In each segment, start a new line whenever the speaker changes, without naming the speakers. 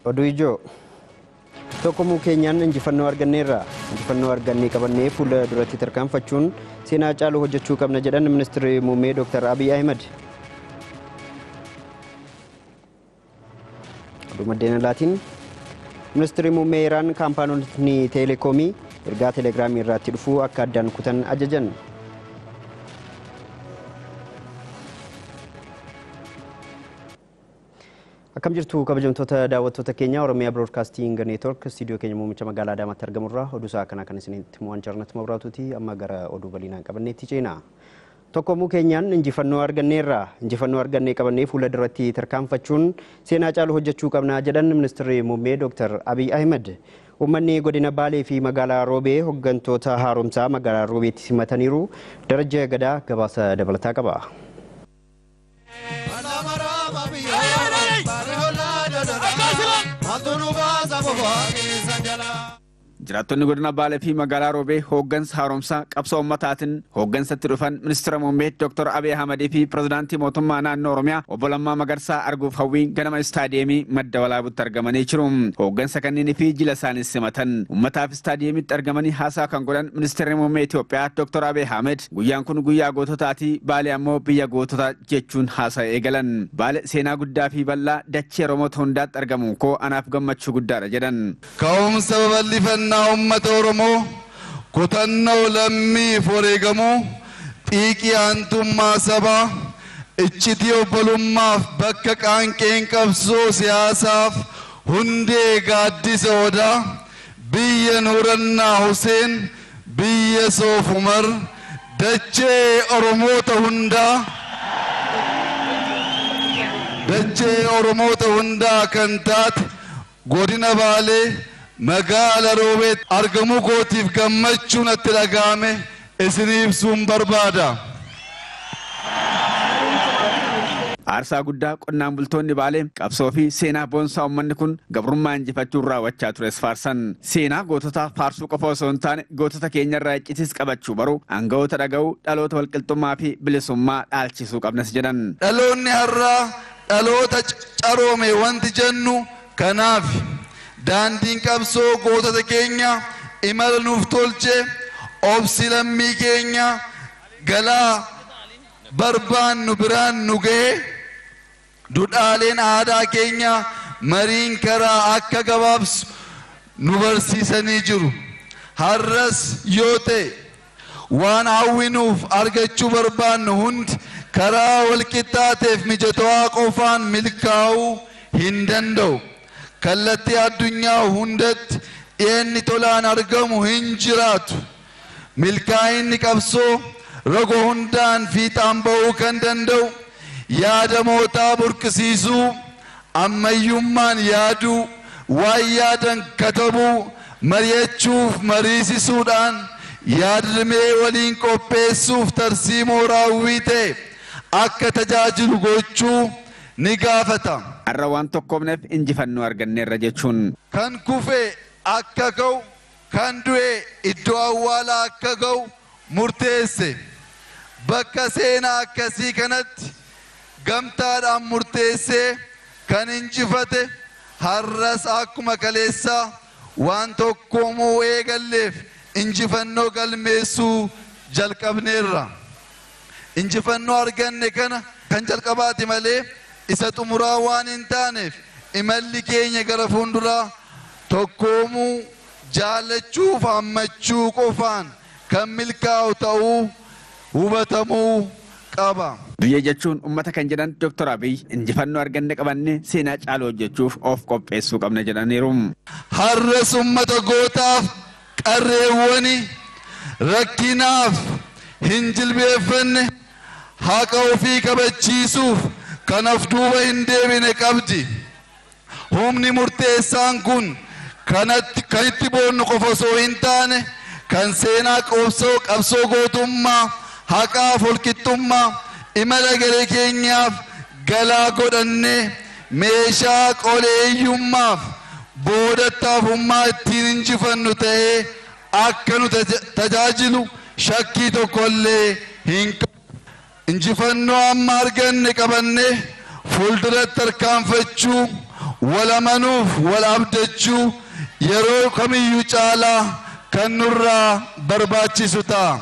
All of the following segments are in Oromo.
Oduu ijoo tokkomuu keenyaan injifannoo arganneerra. Injifannoo argannee qabannee fuula duratti tarkaanfachuun seenaa caalu hojjechuu qabna jedhan ministeerri muummee Dr. Abiy Ahmed. Oduu maddeen alaatiin ministeerri muummee Iraan kaampaanonni teelekoomii ergaa teelegiraamii irratti dhufuu akka addaan kutan ajajan. Akkam jirtu kabajamtoota daawwattoota keenya Oromiyaa Broadcasting Network istiidiyoo keenya muummicha magaalaa Adaamaatti argamurraa oduu isaa akkanaa kan isinitti himu Jarnat Mabraatuuti. Amma gara oduu bal'inaan qabanneetti ceena. Tokkomuu keenyaan injifannoo arganneerra. Injifannoo argannee qabannee fuula duratti tarkaanfachuun seenaa caalu hojjechuu qabna jedhan ministeerri muummee Dr. Abiy Ahmed. Uummanni godina Baalee fi magaalaa Roobee hooggantoota haaromsaa magaalaa Roobeetti simataniiru. Darajaa Gadaa gabaasa dabalataa qaba.
Jiraattonni godina Baalee fi magaalaa Roobee hooggansa haaromsaa qabsoo uummataatiin hooggansatti dhufan ministeera muummee Dr. Abiy Ahmedii fi pirezidaantii mootummaa naannoo Oromiyaa obbo Lammaa Magarsaa arguuf hawwiin ganama istaadiyeemii madda walaabutti argamanii jiru. Hooggansa kanneenii fi jila isaanis simatan. Uummataaf istaadiyeemitti argamanii haasaa kan godhan ministeerri muummee Itoophiyaa Dr. Abiy Ahmed guyyaan kun guyyaa goototaati, Baalee ammoo biyya gootota jechuun haasaa eegalan. Baalee seenaa guddaa fi bal'aa dachee Oromoota hundaatti argamu koo anaaf gammachuu guddaadha jedhan.
Ka'umsa babal'ifannaa uummata Oromoo kutannoo lammiif wareegamuu xiiqii aantummaa sabaa iccitii obbolummaaf bakka qaanqeen qabsoo siyaasaaf hundee gaaddisa odaa biyya Nuurannaa Huseen biyya Soof Umar dachee Oromoota hundaa dachee Oromoota hundaa kan taate godina Baalee magaala Roobeetti argamuu kootiif gammachuu natti dhaga'ame isinii ibsuun barbaada.
Aarsaa guddaa qonnaan bultoonni Baalee qabsoo fi seenaa boonsaa uummanni kun gabrummaa injifachuun raawwachaa tures faarsan. Seenaa goototaa faarsuu qofa osoo hin taane gootota keenyarraa iccitis qabachuu baruu aangawoota dhaga'uu dhaloota walqixxummaa fi bilisummaa dhaalchisuu qabnas jedhan.
Dhaloonni har'aa dhaloota caroome wanti jennu kanaaf daandiin qabsoo gootota keenya imala nuuf tolche obsi lammii keenya galaa barbaannu biraan nu ga'e dudhaaleen aadaa keenya mariin karaa akka gabaabsu nu barsiisanii jiru. Har'as yoo ta'e waan hawwinuuf argachuu barbaannu hundi karaa walqixxaateef mijatawaa qofaan milkaa'uu hin danda'u. Kallattii addunyaa hundatti dhiyenni tolaan argamu hin jiraatu. Milkaa'inni qabsoo roga hundaan fiixaan ba'uu kan danda'u yaada mootaa burqisiisuu, ammayyummaan yaaduu, waan yaadan katabuu, mari'achuuf mariisisuudhaan yaadrimee waliin qopheessuuf tarsiimoo raawwii ta'e akka tajaajilu gochuu ni gaafata.
Har'a waan tokkoomneef injifannoo arganneerra jechuun.
Kan kufe akka ga'u, kan du'e iddoo awwaalaa akka ga'u murteesse. Bakka seenaa akkasii kanatti gamtaadhaan murteessee kan injifate har'as akkuma kaleessaa waan tokkoomuu eegalleef injifannoo galmeessuu jalqabneerra. Injifannoo arganne kana kan jalqabaati malee isa xumuraa waan hin taaneef imalli keenya gara fuulduraa tokkoomuu jaallachuuf hammachuu qofaan kan milkaa'u ta'uu hubatamuu qaba.
Biyya jechuun uummata kan jedhan Dr. Abiy injifannoo arganne qabannee seenaa caalu hojjechuuf of qopheessuu qabna jedhaniiru.
Har'as uummata gootaaf qarreewwani rakkinaaf hin jilbeeffanne haqa ofii kabachiisuuf kanaaf duuba hin deebine qabdi. Humni murteessaan kun kan itti boonnu qofa osoo hin taane kan seenaa qabsoo gootummaa haqaaf holqixxummaa imala garee keenyaaf galaa godhannee meeshaa qoleeyyummaaf boodattaafummaa ittiin injifannu ta'ee akka nu tajaajilu shakkii tokkollee hin qabu. Injifannoo amma arganne qabannee fuulduratti tarkaanfachuu wal amanuuf wal abdachuu yeroo kamiyyuu caalaa kan nurraa barbaachisu ta'a.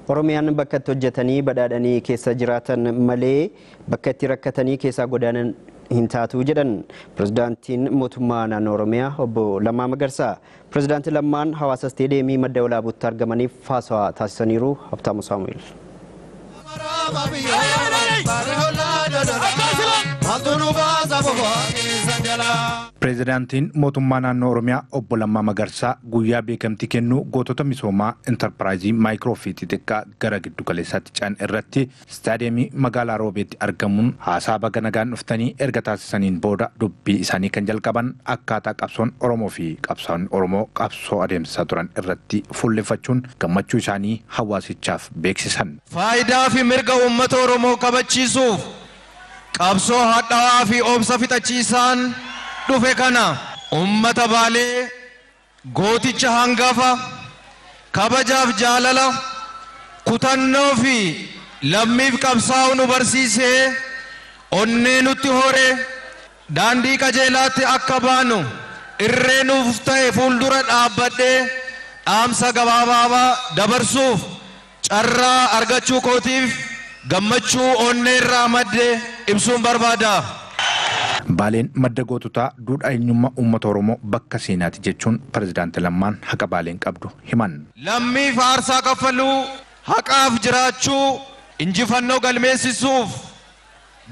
Oromiyaan bakka itti hojjetanii badhaadhanii keessa jiraatan malee bakka itti rakkatanii keessaa godaanan hin taatu jedhan pirezidaantiin mootummaa naannoo Oromiyaa obbo Lammaa Magarsaa. Pirezidaantii Lammaan hawaasa isteediyeemii madda walaabuutti argamaniif haasawaa taasisaniiru. Habtaamu Saamu'eel.
Pireezidaantiin mootummaa naannoo Oromiyaa obbo Lammaa Magarsaa guyyaa beekamtii kennuu gootota misoomaa intarpiraayizii maayikiroo fi xixiqqaa gara giddu galeessaatti ce'an irratti istaadiyeemii magaalaa Roobeetti argamuun haasaa baga nagaan dhuftanii erga taasisaniin booda dubbii isaanii kan jalqaban akkaataa qabsoon Oromoo fi qabsaa'onni Oromoo qabsoo adeemsisaa turan irratti fuulleffachuun gammachuu isaanii hawaasichaaf beeksisan.
Faayidaa fi mirga uummata Oromoo kabachiisuuf qabsoo hadhaa'aa fi obsa fixachiisaan dhufe kana uummata Baalee gooticha hangafa kabajaaf jaalala kutannoo fi lammiif qabsaa'uu nu barsiisee onnee nutti hore daandii qajeelaatti akka baanu irree nuuf ta'e fuuldura dhaabbadhee dhaamsa gabaabaa dabarsuuf carraa argachuu kootiif gammachuu onnee irraa madde ibsuun barbaada.
Baaleen madda goototaa duudhaa eenyummaa uummata Oromoo bakka seenaati jechuun pirezidaanti Lammaan haqa Baaleen qabdu himan.
Lammiif aarsaa kaffaluu, haqaaf jiraachuu, injifannoo galmeessisuuf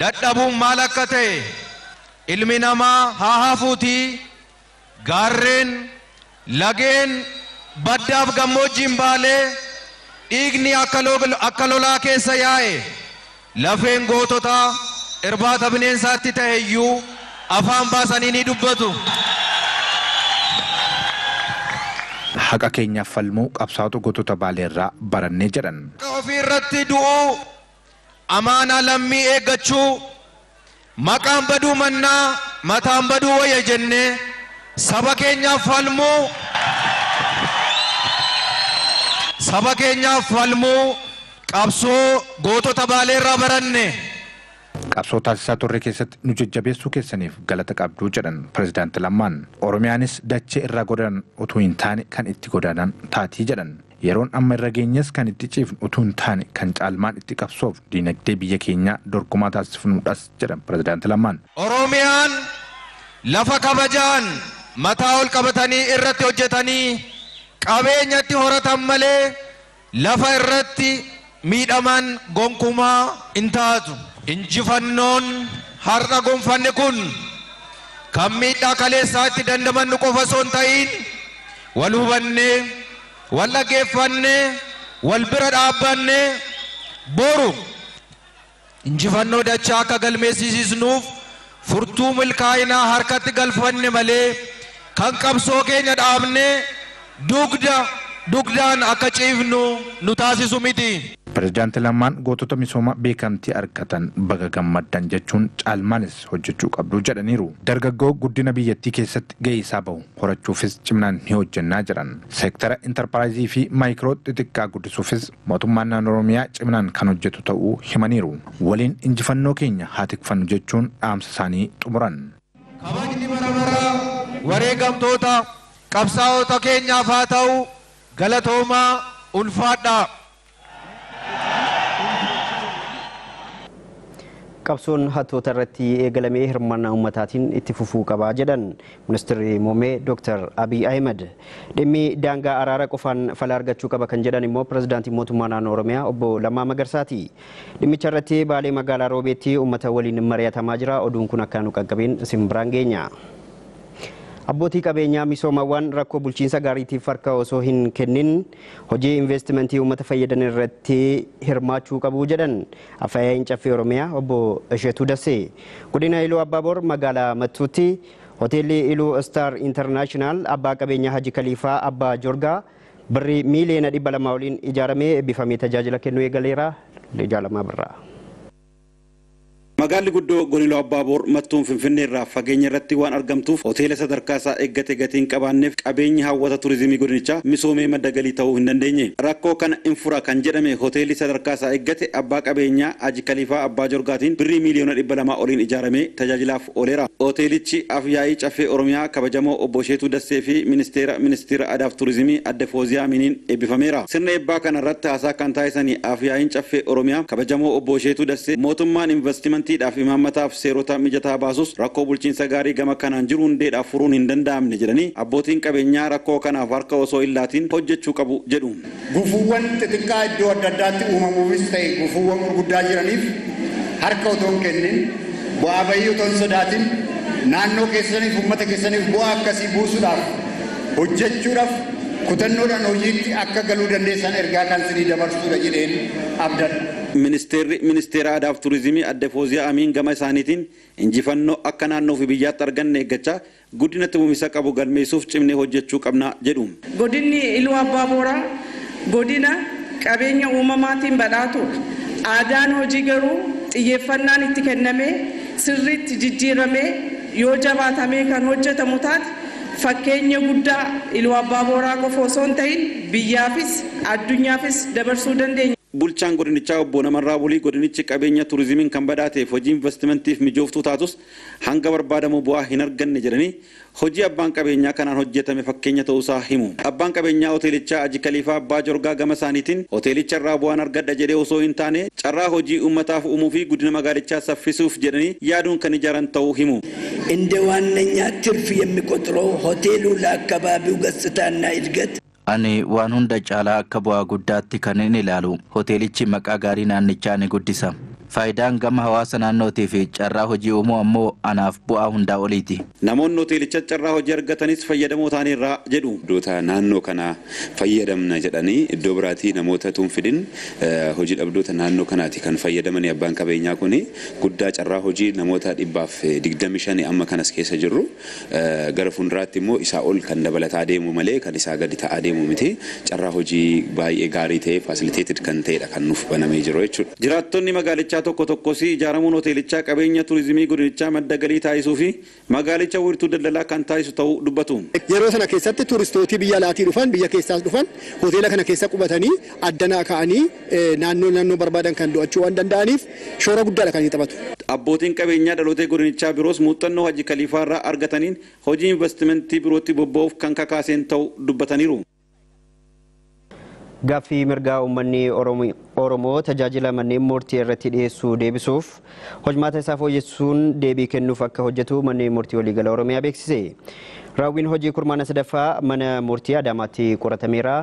dadhabuun maal akka ta'e ilmi namaa haa hafuutii gaarreen, lageen, baddaaf gammoojjiin Baalee dhiigni akka lolaa keessa yaa'e lafeen goototaa irbaata bineensaatti ta'e iyyuu afaan baasanii ni dubbatu.
Haqa keenyaaf falmuu qabsaa'ota gootota Baalee irraa barannee jedhan.
Ofii irratti du'uu, amaanaa lammii eeggachuu, maqaan baduu mannaa mataan baduu wayya jennee saba keenyaaf falmuu, saba keenyaaf falmuu qabsoo gootota Baalee irraa baranne.
Qabsoo taasisaa turre keessatti nu jajjabeessuu keessaniif galata qabduu jedhan pirezidaanti Lammaan. Oromiyaanis dachee irraa godaanan utuu hin taane kan itti godaanan taatii jedhan. Yeroon amma irra geenyes kan itti ciifnu utuu hin taane kan caalmaan itti qabsoof diinagdee biyya keenyaa dorgomaa taasifnuudhas jedhan pirezidaanti Lammaan.
Oromiyaan lafa kabajaan mataa ol qabatanii irratti hojjetanii qabeenyatti horatan malee lafa irratti miidhaman gonkumaa hin taatu. Injifannoon har'a gonfanne kun kan miidhaa kaleessaatti dandamannu qofa osoo hin ta'in wal hubannee, wal dhaggeeffannee, wal bira dhaabbannee boru injifannoo dachaa akka galmeessisnuuf furtuu milkaa'inaa harkatti galfanne malee kan qabsoo keenya dhaabnee dugdaan akka ciifnu nu taasisu miti.
Pirezidaanti Lammaan gootota misooma beekamtii argatan baga gammaddan jechuun caalmaanis hojjechuu qabdu jedhaniiru. Dargaggoo guddina biyyattii keessatti gahee isaa bahu horachuufis cimnaan ni hojjennaa jedhan. Seektara intarpiraayizii fi maayikiroo xixiqqaa guddisuufis mootummaan naannoo Oromiyaa cimnaan kan hojjetu ta'uu himaniiru. Waliin injifannoo keenya haa tikfannu jechuun dhaamsa isaanii xumuran.
Kabajni bara baraa wareegamtoota qabsaa'ota keenyaaf haa ta'u galatoomaa ulfaadhaa.
Qabsoon hattoota irratti eegalamee hirmaannaa uummataatiin itti fufuu qabaa jedhan ministeerri muummee Dr. Abiy Ahmed. Dhimmi daangaa araara qofaan fala argachuu qaba kan jedhan immoo pirezidaantii mootummaa naannoo Oromiyaa obbo Lammaa Magarsaati. Dhimmicha irratti Baalee magaalaa Roobeetti uummata waliin mari'atamaa jira. Oduun kun akka nu qaqqabeen isin biraan geenya. Abbootii qabeenyaa misoomawwan rakkoo bulchiinsa gaariitiif harka osoo hin kennin hojii investimentii uummata fayyadan irratti hirmaachuu qabu jedhan Afyaa'ii Caffee Oromiyaa obbo Isheetuu Dassee. Godina Iluu Abbaaboor magaalaa Mattuutti hoteelli Iluu Star International abbaa qabeenyaa Haji Kaliifaa Abbaa Jorgaa birrii miiliyoona 200 waliin ijaaramee eebbifamee tajaajila kennuu eegaleera. Jaalamaa Birraa.
Magaalli guddoo Godina Abbaaboor Mattuun Finfinnee irraa fageenya irratti waan argamtuuf hoteela sadarkaa isaa eeggate gatii hin qabaanneef qabeenyi hawwata turizimii godinichaa misoomee madda galii ta'uu hin dandeenye. Rakkoo kana hin fura kan jedhame hoteelli sadarkaa isaa eeggate abbaa qabeenyaa Haji Kaliifaa Abbaa Jorgaatiin birrii miiliyoona 200 oliin ijaaramee tajaajilaaf ooleera. Hoteelichi Afyaa'ii Caffee Oromiyaa kabajamoo obbo Sheetuu Dassee fi ministeera Aadaaf Turizimii adde Fooziyaa Aminiin eebbifameera. Sirna eebbaa kanarratti haasaa kan taasisanii Afyaa'iin Caffee Oromiyaa kabajamoo obbo Sheetuu Dassee mootummaan investimentiidhaaf imaammataaf seerota mijataa baasus rakkoo bulchiinsa gaarii gama kanaan jiru hundeedhaaf furuun hin danda'amne jedhanii abbootiin qabeenyaa rakkoo kanaaf harka osoo hin laatiin hojjechuu qabu jedhu.
Gufuuwwan xixiqqaa iddoo adda addaatti uumamuufis ta'e gufuuwwan gurguddaa jiraniif harka otoo hin kennin bu'aa bayii otoo hin sodaatin naannoo keessaniif uummata keessaniif bu'aa akkasii buusuudhaaf hojjechuudhaaf kutannoodhaan hojiitti akka galuu dandeessan ergaa kan isinii dabarsuudha jedheen abdadha.
Ministeerri ministeera Aadaaf Turizimii adde Fooziyaa Amiin gama isaaniitiin injifannoo akka naannoo fi biyyaatti arganne eeggachaa guddinatti uumisa qabu galmeessuuf cimnee hojjechuu qabna jedhu.
Godinni Iluu Abbaa Booraa godina qabeenya uumamaatiin badhaatudha. Aadaan hojii garuu xiyyeeffannaan itti kennamee sirriitti jijjiiramee yoo jabaatamee kan hojjetamu taate fakkeenya guddaa Iluu Abbaa Booraa qofa osoo hin ta'in biyyaafis addunyaafis dabarsuu dandeenya.
Bulchaan godinichaa obbo Namarraa Bulii godinichi qabeenya turizimiin kan badhaateef hojii investimentiif mijooftuu taatus hanga barbaadamu bu'aa hin arganne jedhanii hojii abbaan qabeenyaa kanaan hojjetame fakkeenya ta'uusaa himu. Abbaan qabeenyaa hoteelichaa Haji Kaliifaa Abbaa Jorgaa gama isaaniitiin hoteelicha irraa bu'aan argadha jedhee osoo hin taane carraa hojii uummataaf uumuu fi guddina magaalichaa saffisuuf jedhanii yaaduun kan ijaaran ta'uu himu.
እንደ ዋነኛ ትርፍ የሚቆጥረው ሆቴሉ ለአካባቢው ገጽታና እድገት
Ani waan hunda caalaa akka bu'aa guddaatti kan inni ilaalu hoteelichi maqaa gaarii naannichaa ni guddisa. Faayidaan gama hawaasa naannootii fi carraa hojii uumuu ammoo anaaf bu'aa hundaa oliiti.
Namoonni hoteelicha carraa hojii argatanis fayyadamoo ta'aniirra jedhu.
Iddoota naannoo kanaa fayyadamna jedhanii iddoo biraatii namoota tun fidin hojii dhabdoota naannoo kanaati kan fayyadamanii abbaan qabeenyaa kuni guddaa carraa hojii namoota 125 amma kanas keessa jirru gara fuulduraatti immoo isaa ol kan dabalataa deemu malee kan isaa gadi ta'aa deemu miti carraa hojii baay'ee gaarii ta'e fasiliteetid kan ta'edha kan nuuf banamee jiru jechuudha.
Jiraattonni magaalichaa tokko tokkos ijaaramuun hoteelichaa qabeenya turizimii godinichaa madda galii taasisuu fi magaalicha wiirtuu daldalaa kan taasisu ta'uu dubbatu.
Yeroo sana keessatti turistootii biyya alaatii dhufan biyya keessaas dhufan hoteela kana keessa qubatanii addanaa ka'anii naannoo barbaadan kan do'achuu waan danda'aniif shoora guddaadha kan inni taphatu.
Abbootiin qabeenyaa dhalootee godinichaa biroos muuxannoo Haji Kaliifaa irraa argataniin hojii investimentii birootti bobba'uuf kan kakaaseen ta'uu dubbataniiru.
Gaaffii mirgaa uummanni Oromoo tajaajila manneen murtii irratti dhiyeessuu deebisuuf hojmaata isaa fooyyessuun deebii kennuuf akka hojjetu manneen murtii waliigala Oromiyaa beeksise. Raawwiin hojii kurmaana sadaffaa mana murtii Adaamaatti qoratameera.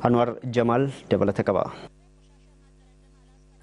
Anwar Jamaal dabalata qaba.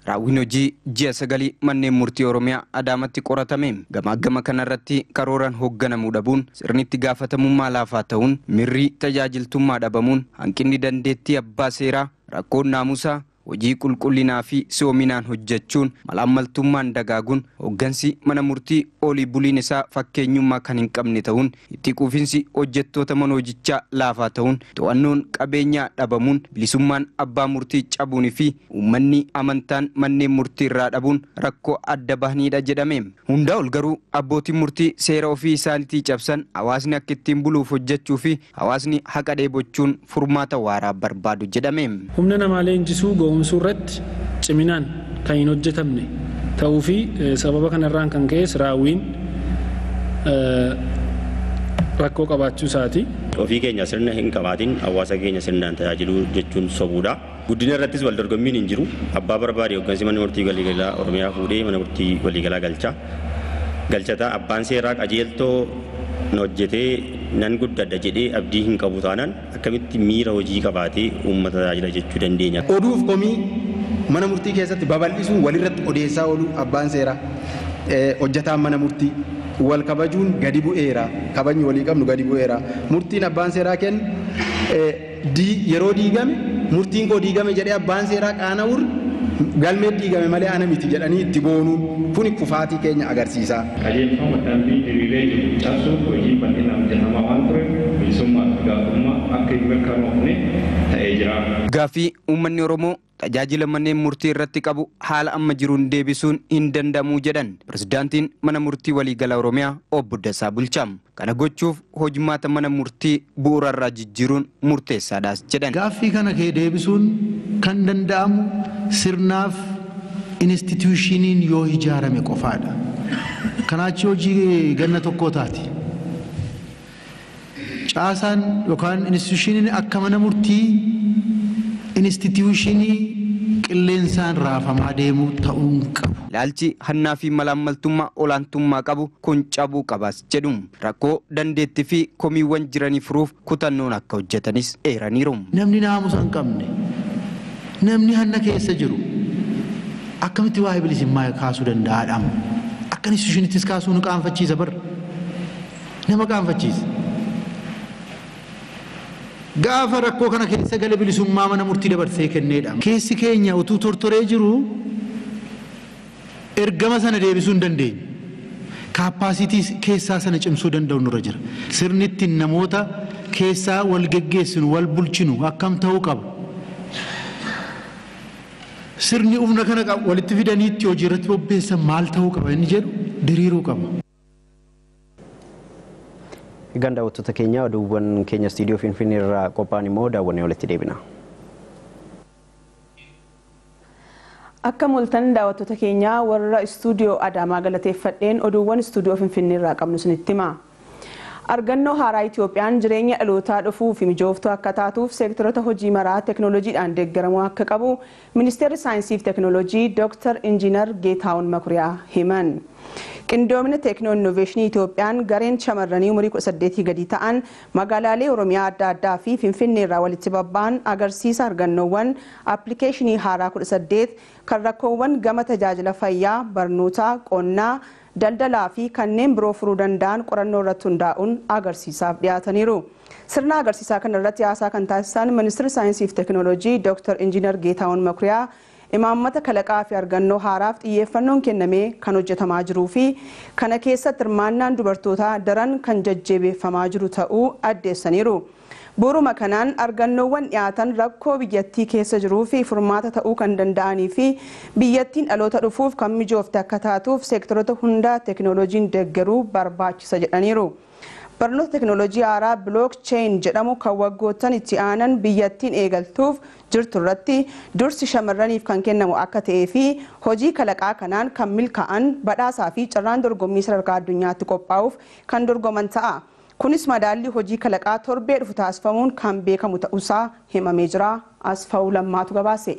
Raawwiin hojii ji'a 9 manneen murtii Oromiyaa Adaamaatti qoratame gamaagama kanarratti karooraan hoogganamuu dhabuun sirni itti gaafatamummaa laafaa ta'uun mirrii tajaajiltummaa dhabamuun hanqinni dandeettii abbaa seeraa rakkoon naamusaa hojii qulqullinaa fi si'oominaan hojjechuun malaammaltummaan dagaaguun hooggansi mana murtii olii buliin isaa fakkeenyummaa kan hin qabne ta'uun itti quufinsi hojjettoota mana hojichaa laafaa ta'uun to'annoon qabeenyaa dhabamuun bilisummaan abbaa murtii cabuunii fi uummanni amantaan manneen murtii irraa dhabuun rakkoo adda bahaniidha jedhame. Hundaa ol garuu abbootiin murtii seera ofii isaaniitii cabsan hawaasni akka ittiin buluuf hojjechuu fi hawaasni haqa dheebochuun furmaata waaraa barbaadu jedhame.
Humna namaa leenjisuu goomsuu irratti ciminaan kan hin hojjetamne ta'uu fi sababa kanarraan kan ka'es raawwiin rakkoo qabaachuu isaati.
Ofii keenya sirna hin qabaatin hawaasa keenya sirnaan tajaajiluu jechuun sobuudha. Guddina irrattis wal dorgommiin hin jiru. Abbaa barbaade hooggansi mana murtii waliigalaa Oromiyaa fuudhee mana murtii waliigalaa galcha. Galchata abbaan seeraa qajeeltoo hojjetee nan guddadha jedhee abdii hin qabu taanaan akkamitti miira hojii qabaatee uummata tajaajila jechuu dandeenya.
Oduuf komii mana murtii keessatti babal'isuun walirratti odeessaa oolu abbaan seeraa hojjetaan mana murtii wal kabajuun gadi bu'eera kabajni walii qabnu gadi bu'eera murtiin abbaan seeraa kennu yeroo diigame murtiin koo diigame jedhee abbaan seeraa qaana'uun Galmee diigame malee ana miti jedhanii itti boonuun kuni kufaatii keenya agarsiisa.
Qajeelfama dambii diriiree jiru cabsuun hojii bal'inaan hojjetamaa waan tureef bilisummaa fi gaafatamummaa akka hin mirkanoofne ta'ee jira.
Gaaffii uummanni Oromoo tajaajila manneen murtii irratti qabu haala amma jiruun deebisuun hin danda'amu jedhan pirezidaantiin mana murtii waliigala Oromiyaa obbo Dasaa Bulchaa. Kana gochuuf hojimaata mana murtii bu'uurarraa jijjiiruun murteessaadhaas jedhan.
Gaaffii kana kee deebisuun kan danda'amu sirnaaf instituushiniin yoo ijaarame qofaadha. Kanaachi hojii ganna tokkoo taati. Caasaan yookaan instituushiniin akka mana murtii instituushinii qilleensaan raafamaa deemuu ta'uu hin qabu.
Ilaalchi hannaa fi malaammaltummaa olaantummaa qabu kun cabuu qabas jedhu rakkoo dandeettii fi komiiwwan jiranii furuuf kutannoon akka hojjetanis eeraniiru.
Namni naamusa hin qabne, namni hanna keessa jiru akkamitti waa'ee bilisummaa kaasuu danda'aadha? Akka instituushinittis kaasuu nu qaanfachiisa bara. Nama qaanfachiisa. Gaafa rakkoo kana keessa gale bilisummaa mana murtii dabarsee kenneedha. Keessi keenya utuu tortoree jiru ergama sana deebisuu hin dandeenye. Kaappaasitii keessaa sana cimsuu danda'u nurra jira. Sirni ittiin namoota keessaa wal geggeessinu, wal bulchinu akkam ta'uu qaba. Sirni humna kana walitti fidanii itti hojii irratti bobbeessan maal ta'uu qaba inni jedhu diriiruu qaba.
Egaan daawwattoota keenya oduuwwan keenya istiidiyoo Finfinnee irraa qophaa'an immoo daawwannee walitti deebina.
Akka mul'atan daawwattoota keenya warra istuudiyoo Adaamaa galateeffadheen oduuwwan istuudiyoo Finfinnee irraa qabnu isinitti hima. Argannoo haaraa Itiyoophiyaan jireenya dhalootaa dhufuu fi mijooftuu akka taatuuf seektaroota hojii maraa teekinooloojiidhaan deeggaramuu akka qabu Ministeerri Saayinsii fi Teekinooloojii Dr. Injiinar Geetaawun Makuriyaa himan. Qindoomina teeknoo innoveeshinii Itiyoophiyaan gareen shamarranii umurii 18 gadi ta'an magaalaalee Oromiyaa adda addaa fi Finfinnee irraa walitti babba'an agarsiisa argannoowwan appilikeeshinii haaraa 18 kan rakkoowwan gama tajaajila fayyaa, barnootaa, qonnaa, daldalaa fi kanneen biroo furuu danda'an qorannoo irratti hundaa'uun agarsiisaaf dhiyaataniiru. Sirna agarsiisaa kana irratti haasaa kan taasisan Ministeerri Saayinsii fi Teekinooloojii Dr. Injiinar Geetaawun Makuriyaa imaammata kalaqaa fi argannoo haaraaf xiyyeeffannoon kennamee kan hojjetamaa jiruu fi kana keessatti hirmaannaan dubartootaa daran kan jajjabeeffamaa jiru ta'uu addeessaniiru. Bu'uuruma kanaan argannoowwan dhiyaatan rakkoo biyyattii keessa jiruu fi furmaata ta'uu kan danda'anii fi biyyattiin dhaloota dhufuuf kan mijoofte akka taatuuf seektaroota hundaa teekinooloojiin deeggaruu barbaachisa jedhaniiru. Barnoota teekinooloojii haaraa bilookcheeyin jedhamu kan waggoottan itti aanan biyyattiin eegaltuuf jirtu irratti dursi shamarraniif kan kennamu akka ta'ee fi hojii kalaqaa kanaan kan milkaa'an badhaasaa fi carraan dorgommii sadarkaa addunyaatti qophaa'uuf kan dorgoman ta'a. Kunis madaalli hojii kalaqaa torbee dhufu taasifamuun kan beekamu ta'uusaa himamee jira. Asfaa'uu Lammaatu gabaase.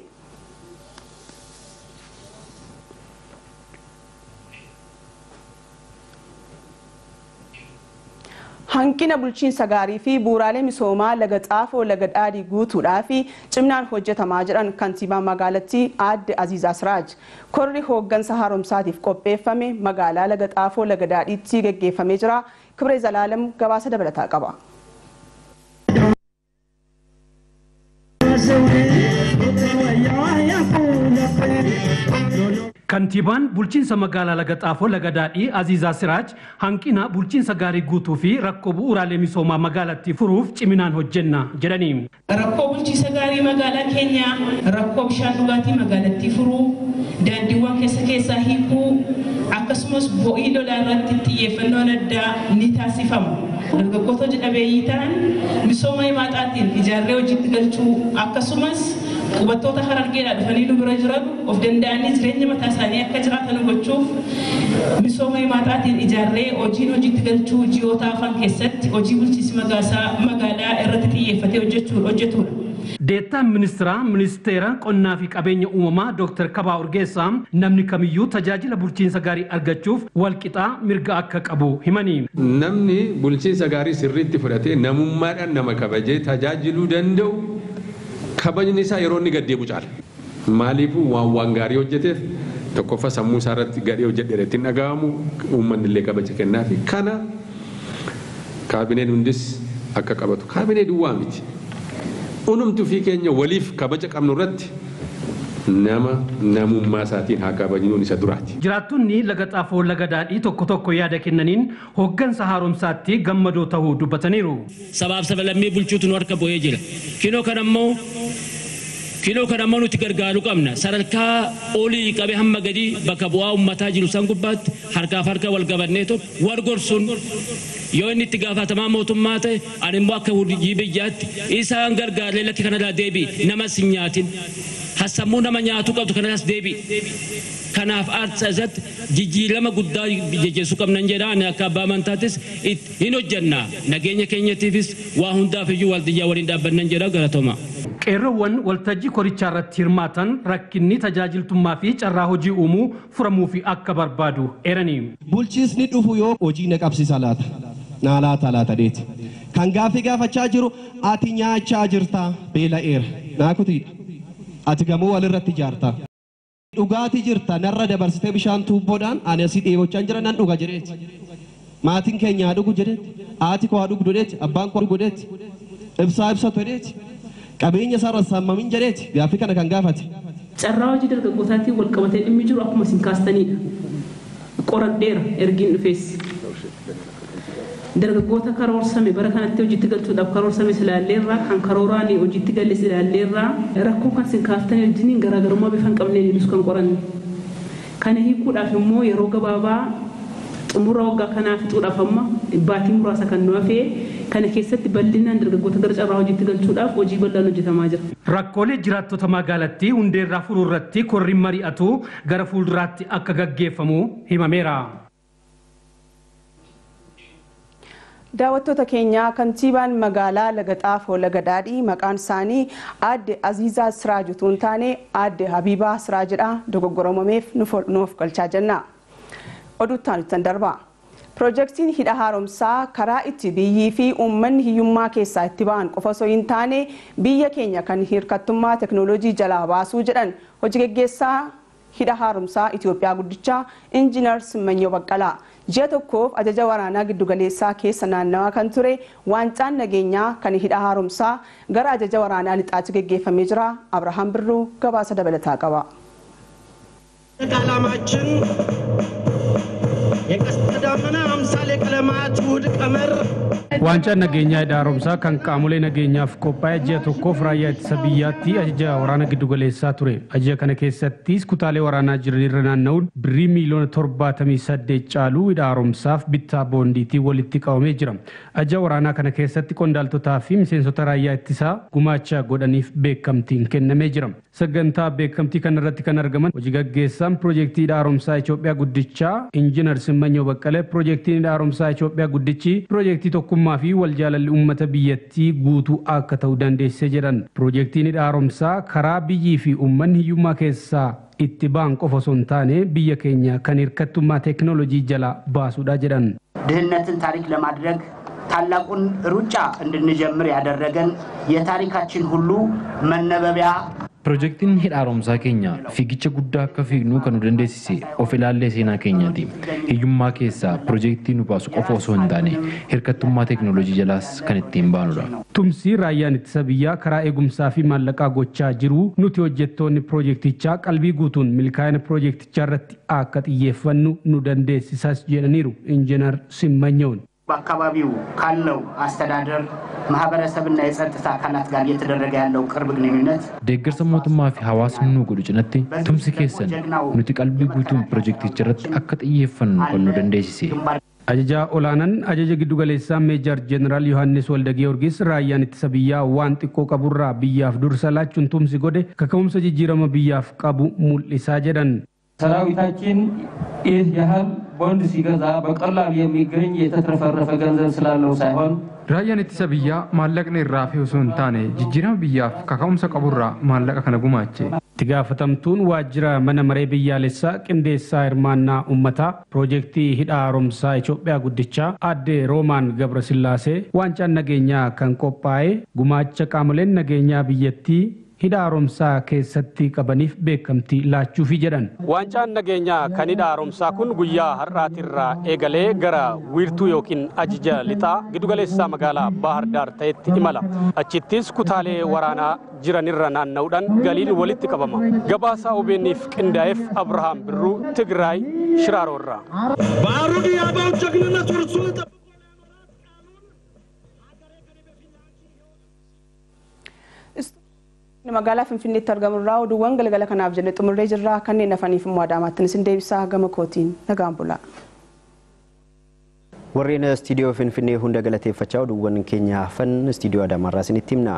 Hanqina bulchiinsa gaarii fi bu'uuraalee misoomaa laga xaafoo laga dhaadhii guutuudhaa fi cimnaan hojjetamaa jiran kantiibaa magaalattii aadde Aziizaa Siraaj. Korri hooggansa haaromsaatiif qopheeffame magaalaa laga xaafoo laga dhaadhiitti geggeeffamee jira. Kibree Zalaalam gabaasa dabalataa qaba.
Kantiibaan bulchiinsa magaalaa laga xaafoo laga daadhii Aziizaa Siraaj hanqina bulchiinsa gaarii guutuu fi rakkoo bu'uuraalee misoomaa magaalattii furuuf ciminaan hojjenna jedhani.
Rakkoo bulchiinsa gaarii magaalaa keenyaa, rakkoo bishaan dhugaatii magaalattii furuu, daandiiwwan keessa keessaa hiikuu, akkasumas bo'ii lolaa irratti xiyyeeffannoon addaa ni taasifama. Dargaggoota hojii dhabeeyyii ta'an misooma himaaxaatiin ijaarree hojiitti galchuu akkasumas qubattoota harargeedhaa dhufanii nu bira jiran of danda'anii jireenya mataa isaanii akka jiraatan gochuuf misooma himaaxaatiin ijaarree hojiin hojiitti galchuu ji'oota hafan keessatti hojii bulchiinsi magaalaa irratti xiyyeeffatee hojjetudha.
Deettaan ministeera ministeera qonnaa fi qabeenya uumamaa Dr. Kabaa Urgeessaa namni kamiyyuu tajaajila bulchiinsa gaarii argachuuf walqixaa mirga akka qabu himani.
Namni bulchiinsa gaarii sirriitti fudhatee namummaadhaan nama kabajee tajaajiluu danda'u kabajni isaa yeroo inni gad deebi'u caala. Maaliifuu waan gaarii hojjeteef tokkoffaa sammuu isaa irratti gadhee hojjedhe ittiin dhaga'amu uummanni illee kabaja kennaafi kana kaabineen hundis akka qabatu kaabinee duwwaa miti. Unumtuu fi keenya waliif kabaja qabnu irratti Nama namummaa isaatiin haa kabajnuun isa duraati.
Jiraattonni Laga Xaafoo Laga Daadhii tokko tokko yaada kennaniin hooggansa haaromsaatti gammadoo ta'uu dubbataniiru.
Sabaaf saba lammii bulchuutu nu harka bu'ee jira. Kinoo kan ammoo nuti gargaaruu qabna. Sadarkaa olii qabee hamma gadii bakka bu'aa uummataa jiru san gubbaatti harkaaf harka wal qabanneetu wal gorsuun yoo inni itti gaafatamaa mootummaa ta'e ani immoo akka hojii biyyaatti isaan gargaaree lakki kanarraa deebi'i namas hin nyaatin. Hassammuu nama nyaatu qabdu kanarraas deebi'i. Kanaaf aarsaa irratti jijjiirama guddaa jejjeessuu qabnan jedha. Ani akka abbaa amantaattis hin hojjenna. Nageenya keenyatiifis waa hundaaf iyyuu waldiyyaa waliin dhaabbannan jedha galatoma.
Qeerroowwan waltajjii korichaa irratti hirmaatan rakkinni tajaajiltummaa fi carraa hojii uumuu furamuu fi akka barbaadu eerani.
Bulchiisni dhufu yoo hojii na qabsiisa laata naa laata laata deeti. Kan gaaffii gaafachaa jiru ati nyaachaa jirta beela'eera naa kutiidha. Ati gamoo walirratti ijaarta. Dhugaatii jirta narra dabarsitee bishaan tuubboodhaan ani asii dheebochaan jira nan dhuga jedheeti. Maatiin keenya haa dhugu jedheeti. Haati koo haa dhugdu jedheeti. Abbaan koo haa dhugu jedheeti. Ibsaa ibsatu jedheeti. Qabeenya isaarra saamamin jedheeti. Gaaffii kana kan gaafate.
Carraa hojii dargaggootaatiin wal qabatee dhimmi jiru akkuma isin kaastanidha. Qoradheera ergiin dhufees. Dargaggoota karoorsame bara kanatti hojiitti galchuudhaaf karoorsame ilaalleerraa kan karooraan hojiitti galles ilaalleerraa rakkoo kan isin kaastanii wajjiniin garaagarummaa bifa hin qabneen nus kan qoranne. Kana hiikuudhaaf immoo yeroo gabaabaa xumura waggaa kanaa fixuudhaaf amma baatii muraasa kan nu hafee kana keessatti bal'inaan dargaggoota gara carraa hojiitti galchuudhaaf hojii bal'aan hojjetamaa jira.
Rakkoolee jiraattota magaalattii hundeerraa furuu irratti korri mari'atu gara fuulduraatti akka gaggeeffamu himameera.
Daawwattoota keenya kantiibaan magaalaa Laga Xaafoo Laga Daadhii maqaan isaanii aadde Aziizaa Siraaj utuu hin taane aadde Habiibaa Siraajidha. Dogoggoromameef nuuf galchaa jenna. Oduuttaan ittiin darba. Piroojeektiin hidha haaromsaa karaa itti biyyii fi uummanni hiyyummaa keessaa itti ba'an qofa osoo hin taane biyya keenya kan hirkattummaa teekinooloojii jalaa baasuu jedhan hojii geggeessaa hidha haaromsaa Itoophiyaa guddichaa Injiinar Simmanyo Baqqalaa. Ji'a tokkoof ajaja waraanaa giddugaleessaa keessa naannawaa kan ture waancaan nageenyaa kan hidha haaromsaa gara ajaja waraanaa lixaatti geggeeffamee jira. Abrahaam Birruu gabaasa dabalataa qaba.
ዓላማችን የቀስተ ደመና አምሳል የቀለማት ውድ ቀመር
Waancaan nageenyaa hidha haaromsaa kan qaamolee nageenyaaf qophaa'e ji'a tokkoof raayyaa ittisa biyyaatti ajaja waraana giddugaleessaa ture. Ajaja kana keessattis kutaalee waraanaa jiran irra naanna'uun birrii miiliyoona 78 caaluu hidha haaromsaaf bittaa boondiitiin walitti qabamee jira. Ajaja waraanaa kana keessatti qondaaltotaa fi miseensota raayyaa ittisaa gumaacha godhaniif beekamtiin kennamee jira. Sagantaa beekamtii kanarratti kan argaman hojii gaggeessaan piroojeektii hidha haaromsaa Itoophiyaa guddichaa Injiinar Simmanyo Baqqalee piroojeektiin hidha haaromsaa Itoophiyaa guddichi piroojeektii tokkummaa fi wal jaalalli uummata biyyattii guutuu akka ta'u dandeessise jedhan. Piroojeektiin hidha haaromsaa karaa biyyii fi uummanni hiyyummaa keessaa itti ba'an qofa osoo hin taane biyya keenya kan hirkattummaa teekinooloojii jalaa baasuudha jedhan.
ድህነትን ታሪክ ለማድረግ ታላቁን ሩጫ እንድንጀምር ያደረገን የታሪካችን ሁሉ መነበቢያ
Piroojeektiin hidha haaromsaa keenya fiigicha guddaa akka fiignu kan nu dandeessise of ilaallee seenaa keenyaati. Hiyyummaa keessaa piroojeektii nu baasu qofa osoo hin taane hirkattummaa teekinooloojii jalaas kan ittiin baanudha.
Tumsi raayyaan ittisa biyyaa karaa eegumsaa fi maallaqaa gochaa jiru nuti hojjettoonni piroojeektichaa qalbii guutuun milkaa'ina piroojeektichaa irratti akka xiyyeeffannu nu dandeessisas jedhaniiru Injiinar Simmanyoon.
በአካባቢው ካለው አስተዳደር ማህበረሰብና የጸጥታ አካላት ጋር እየተደረገ ያለው ቅርብ ግንኙነት
Deeggarsa mootummaa fi hawaasni nu godhu cinatti tumsi keessan nuti qalbii guutuun piroojeekticha irratti akka xiyyeeffannu kan nu dandeessise.
Ajajaa olaanaan ajaja giddugaleessaa Meejar Jeneraal Yohaannis Waldagiyoorgis raayyaan ittisa biyyaa waan xiqqoo qaburraa biyyaaf dursa laachuun tumsi godhe kaka'umsa jijjiirama biyyaaf qabu mul'isaa jedhan.
ሰራዊታችን ይህ ያህል ቦንድ ሲገዛ በቀላሉ የሚገኝ የተትረፈረፈ ገንዘብ ስላለው ሳይሆን
Raayyaan ittisa biyyaa maallaqni irraa fi osoo hin taane jijjiirama biyyaaf kaka'umsa qaburraa maallaqa kana gumaache.
Itti gaafatamtuun waajjira mana maree biyyaalessaa qindeessaa hirmaannaa uummataa piroojeektii hidha haaromsaa Itoophiyaa guddichaa aadde Roomaan Gabrasillaasee waancaan nageenyaa kan qophaa'e gumaacha qaamoleen nageenyaa biyyattii hidha haaromsaa keessatti qabaniif beekamtii laachuufi jedhan.
Waancaan nageenyaa kan hidha haaromsaa kun guyyaa har'aatirraa eegalee gara wiirtuu yookiin ajaja lixaa giddugaleessaa magaalaa Baahir Daar ta'etti imala. Achittis kutaalee waraanaa jiranirra naanna'uudhaan galiin walitti qabama. Gabaasaa OBN'if qindaa'eef Abrahaam Birruu, Tigraay, Shiraaroorraa.
Magaalaa Finfinneetti argamurraa oduuwwan galgala kanaaf jenne xumurree jirra. Kanneen hafaniif immoo Adaamaatti isin deebisaa. Gama kootiin nagaan bulaa.
Warreen istiidiyoo Finfinnee hunda galateeffachaa oduuwwan keenya hafan istiidiyoo Adaamaarraa isinitti himna.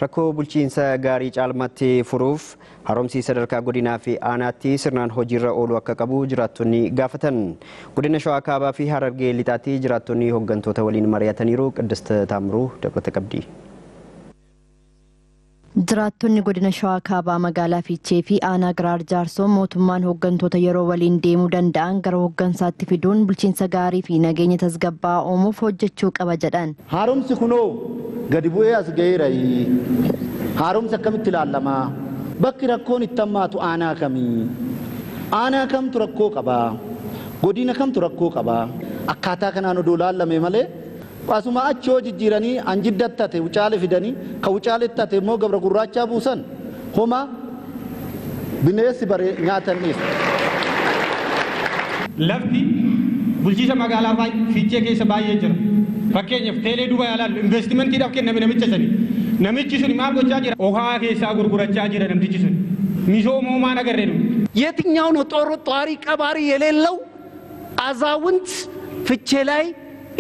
Rakkoo bulchiinsa gaarii caalmaatti furuuf haaromsi sadarkaa godinaa fi aanaatti sirnaan hojiirra ooluu akka qabu jiraattonni gaafatan. Godina Shawaa Kaabaa fi Harargee Lixaatti jiraattonni hooggantoota waliin mari'ataniiru. Qiddist Taamruu dabalata qabdi.
Jiraattonni godina Shawaa Kaabaa magaalaa Fiichee fi aanaa Giraar Jaarsoo mootummaan hooggantoota yeroo waliin deemuu danda'an gara hooggansaatti fiduun bulchiinsa gaarii fi nageenya tasgabbaa'aa uumuuf hojjechuu qaba jedhan.
Haaromsi kunoo gadi bu'ee as ga'eera. Haaromsi akkamitti ilaallama? Bakki rakkoon itti hammaatu aanaa kamii? Aanaa kamtu rakkoo qaba? Godina kamtu rakkoo qaba? Akkaataa kanaan odoo ilaallame malee asuma achi yoo jijjiiranii anjiddattate wucaale fidanii ka wucaaletti immoo gabra gurraachaa buusan homa bineensi bare nyaatan dhiisu.
Lafti bulchiisa magaalaa Fiichee keessa baay'ee jira. Fakkeenyaaf teelee duuba yaalaallu investimentiidhaaf kenname namicha sani. Namichi sun maal gochaa jira? Ohaa keessaa gurgurachaa jira namtichi sun. Misooma homaan agarree nu.
የትኛው ነው ጧሪ ቀባሪ የሌለው አዛውንት ፍቼ ላይ